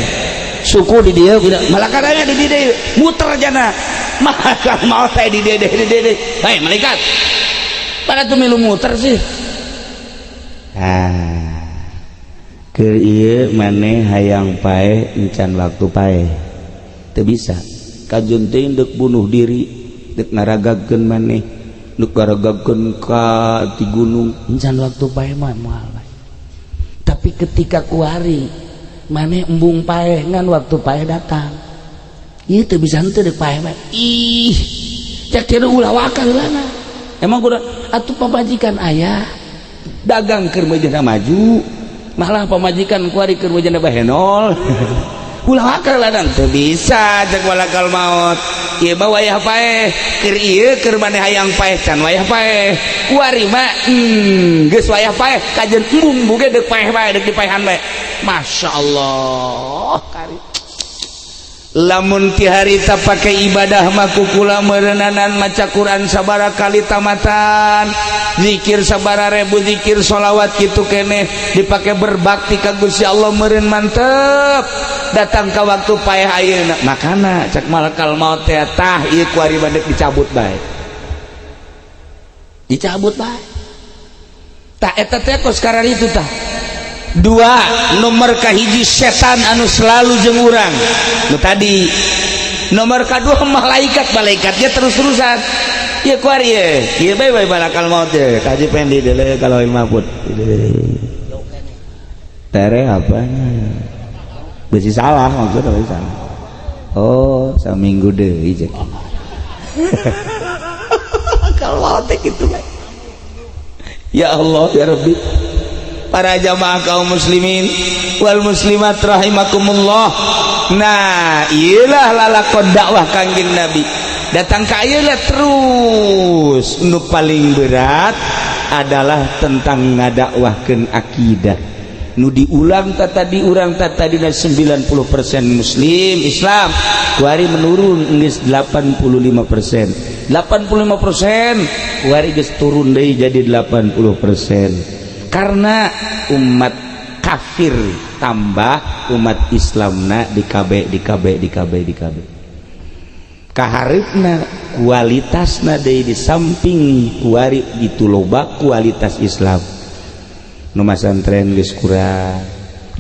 Suku di dieu pindah, malaikat aya di dieu, muter jana. Malaikat maut aya di dieu, di dieu. Hei malaikat. Pada tuh milu muter sih. Ah. Keur ieu maneh hayang paeh, encan waktu paeh. Teu bisa. Kajun teh deuk bunuh diri, deuk ngaragagkeun maneh, deuk ngaragagkeun ka ti gunung, encan waktu paeh mah moal bae. Tapi ketika kuari maneh embung paeh, ngan waktu paeh datang. Ieu teu bisa henteu deuk paeh mah. Ih, cek teh ulah wakal heulana. Emang kudu atuh pamajikan aya dagang keur meujeuhna maju, malah pamajikan kuari keur meujeuhna bahenol. Ulah wakal ladang, teu bisa cek malakal maut. Ieu mah wayah paeh, keur ieu keur maneh hayang paeh can wayah paeh. Kuari mah geus wayah paeh, kajeun embung buge deuk paeh bae, deuk dipaehan bae. Masya Allah, kari. Lamun ti harita pake ibadah mah ku kula meureunnanan maca Quran sabara kali tamatan, zikir sabara ribu zikir, sholawat kitu keneh dipake berbakti ka Gusti Allah, meureun mantep datang ka waktu paeh ayeuna. Makana cek malakal maut teh, tah ieu kuari bandek dicabut bae, dicabut bae. Tah eta teh kos kararitu tah. Dua, nomor kahiji setan anu selalu jeung urang nu tadi. Nomor kedua malaikat, malaikatnya terus-terusan ya. Kuari ya ieu bae bae malakal maut ya kaji pendi dele kalau mahfud tere apa besi salah, maksudnya besi salah. Oh, saminggu deui jeung kalau teh gitu. Ya Allah, ya Rabbi. Para jamaah kaum muslimin wal muslimat rahimakumullah. Nah, iyalah lalakon dakwah Kangjeng Nabi datang ka ayeuna terus. Nu paling berat adalah tentang ngadakwahkeun akidah nu diulang tadi urang tadi. 90% muslim Islam, kuari menurun geus 85%, 85%, kuari geus turun deui jadi 80% karena umat kafir tambah, umat Islamna di KB, di KB, di KB, di KB. Kaharepna kualitasna deui, di samping kuari gitu loba kualitas Islam nu masantren geus kurang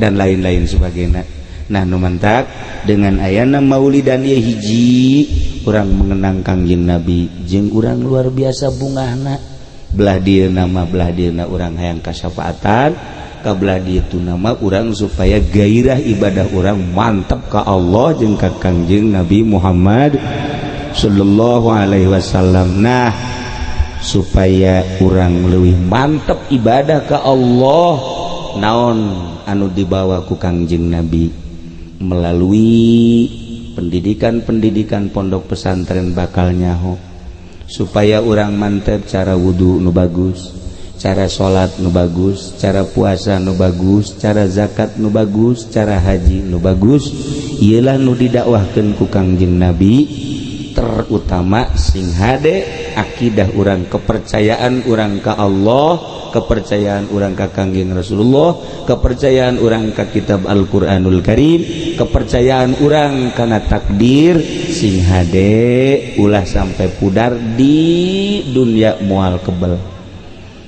dan lain-lain sebagainya. Nah, nu mantak dengan ayana maulidan ieu hiji urang mengenang Kangjeng Nabi jeung urang luar biasa bungahna. Belah dieu nama, belah dieu urang hayang kasyafaatan ka belah dieu tu nama urang supaya gairah ibadah urang mantap ka Allah jeung ka Kangjeng Nabi Muhammad sallallahu alaihi wasallam. Nah, supaya urang lebih mantap ibadah ke Allah, naon anu dibawa ku Kangjeng Nabi melalui pendidikan-pendidikan pondok pesantren bakal nyaho supaya urang mantep cara wudhu nu bagus, cara salat nu bagus, cara puasa nu bagus, cara zakat nu bagus, cara haji nu bagus. Ialah nu didakwahkeun ku Kangjeng Nabi, terutama sing hade akidah urang, kepercayaan urang ke Allah, kepercayaan urang ka Kangjeng Rasulullah, kepercayaan urang ka kitab Al-Qur'anul Karim, kepercayaan urang kana takdir sing hade, ulah sampai pudar di dunia mual kebel.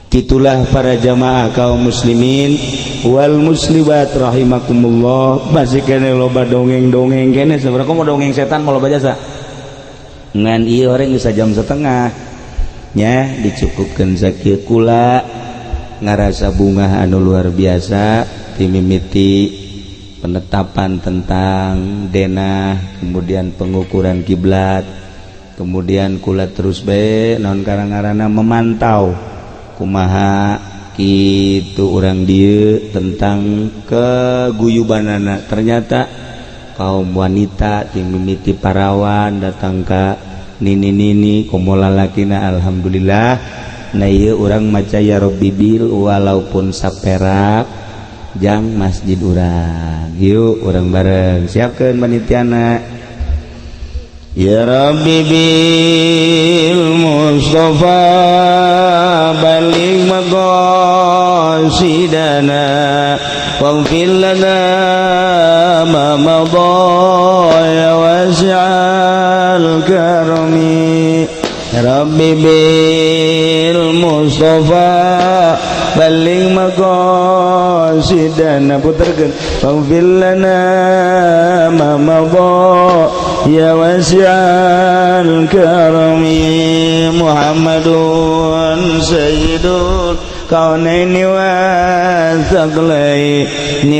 Itulah para jamaah kaum muslimin wal muslimat rahimakumullah. Masih kene loba dongeng-dongeng kene sebenarnya. Mau dongeng setan, mau loba jasa ngan iya orang bisa jam setengah nya dicukupkan. Sakieu kula ngarasa bunga anu luar biasa timimiti penetapan tentang denah, kemudian pengukuran kiblat, kemudian kula terus be non karang-karana memantau kumaha gitu orang dia tentang keguyubanana. Ternyata kaum wanita timimiti parawan datang ke nini-nini komo lalakina, alhamdulillah. Nah, ieu urang maca ya Robbi bil walaupun saperak jang masjid urang. Yuk, urang bareng siapkeun panitiana. Ya Rabbi bil Mustafa baligh maqasidana waghfir lana ma madha ya wasi'al karami. Ya Rabbi bil Mustafa baligh maqasidana, puterkeun, waghfir lana ma madha ya wasi'al karami. Muhammadun sayyidul kaunaini wa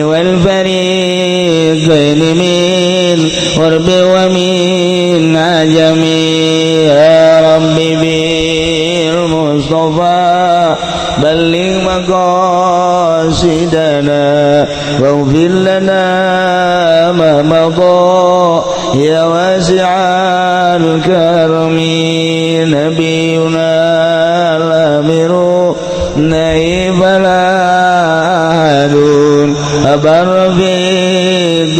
wal fariqaini min urbi wa min ajami. Ya Rabbi bil Mustafa balligh maqasidana waghfir lana ma madha ya wasi'al karami. Nabiyuna al-amiru naib ahadun abar fi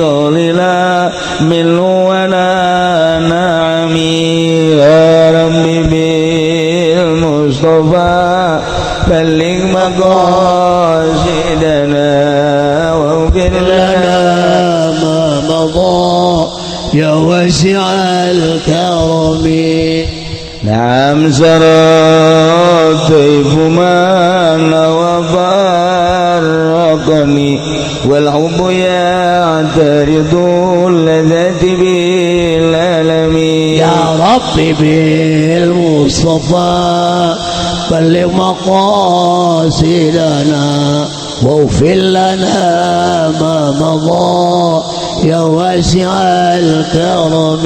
la min wala na'ami. Ya Rabbi bil Mustafa balligh maqasidana waghfir لنا ما مضى يا واسع الكرم. نعم، سرى الطيف من وفرق الوطن والحب يعترض اللذات بالألم. يا ربي بالمصطفى بلغ مقاصدنا واغفر لنا ما مضى يا واسع الكرم.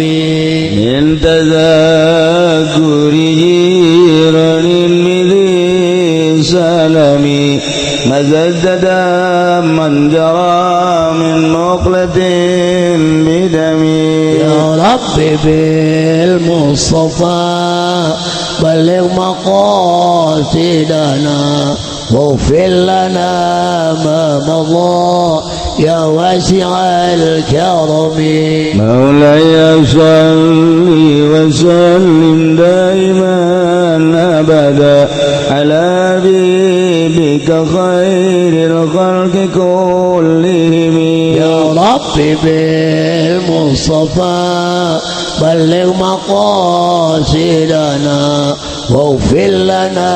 من تذاكر جيران بذي سلم مزدد من جرى من مقلة بدم. يا ربي بالمصطفى بلغ مقاصدنا واغفر لنا ما مضى يا واسع الكرم. مولاي صل وسلم دائما أبدا على حبيبك خير الخلق كلهم. يا ربي بالمصطفى بلغ مقاصدنا واغفر لنا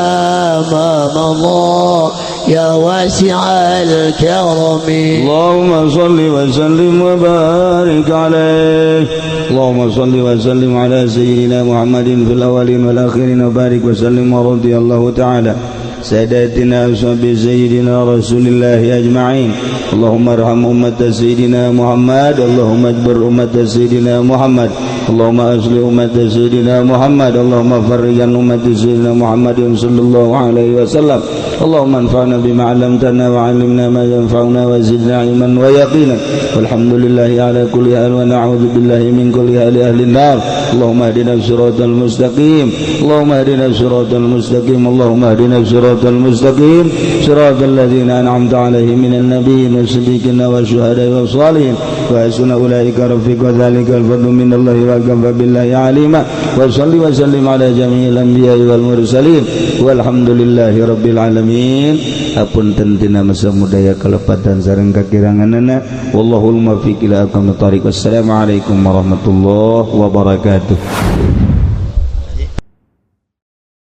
ما مضى يا واسع الكرم. اللهم صل وسلم وبارك عليه. اللهم صل وسلم على سيدنا محمد في الأولين والآخرين وبارك وسلم ورضي الله تعالى ساداتنا أصحاب سيدنا رسول الله أجمعين. اللهم ارحم أمة سيدنا محمد، اللهم اجبر أمة سيدنا محمد، اللهم أصلح أمة سيدنا محمد، اللهم فرج عن أمة سيدنا محمد صلى الله عليه وسلم. اللهم انفعنا بما علمتنا وعلمنا ما ينفعنا وزدنا علما ويقينا. والحمد لله على كل حال ونعوذ بالله من كل حال أهل النار. اللهم اهدنا الصراط المستقيم، اللهم اهدنا الصراط المستقيم، اللهم اهدنا الصراط المستقيم، صراط الذين أنعمت عليهم من النبيين والصديقين والشهداء والصالحين وحسن أولئك رفيقا وذلك الفضل من الله وكفى بالله عليما. وصل وسلم على جميع الأنبياء والمرسلين والحمد لله رب العالمين. Apunten tina masa mudaya kalepatan sareng kakiranganana. Wallahul muwaffiq ila aqwamit thariq. Wassalamualaikum warahmatullahi wabarakatuh.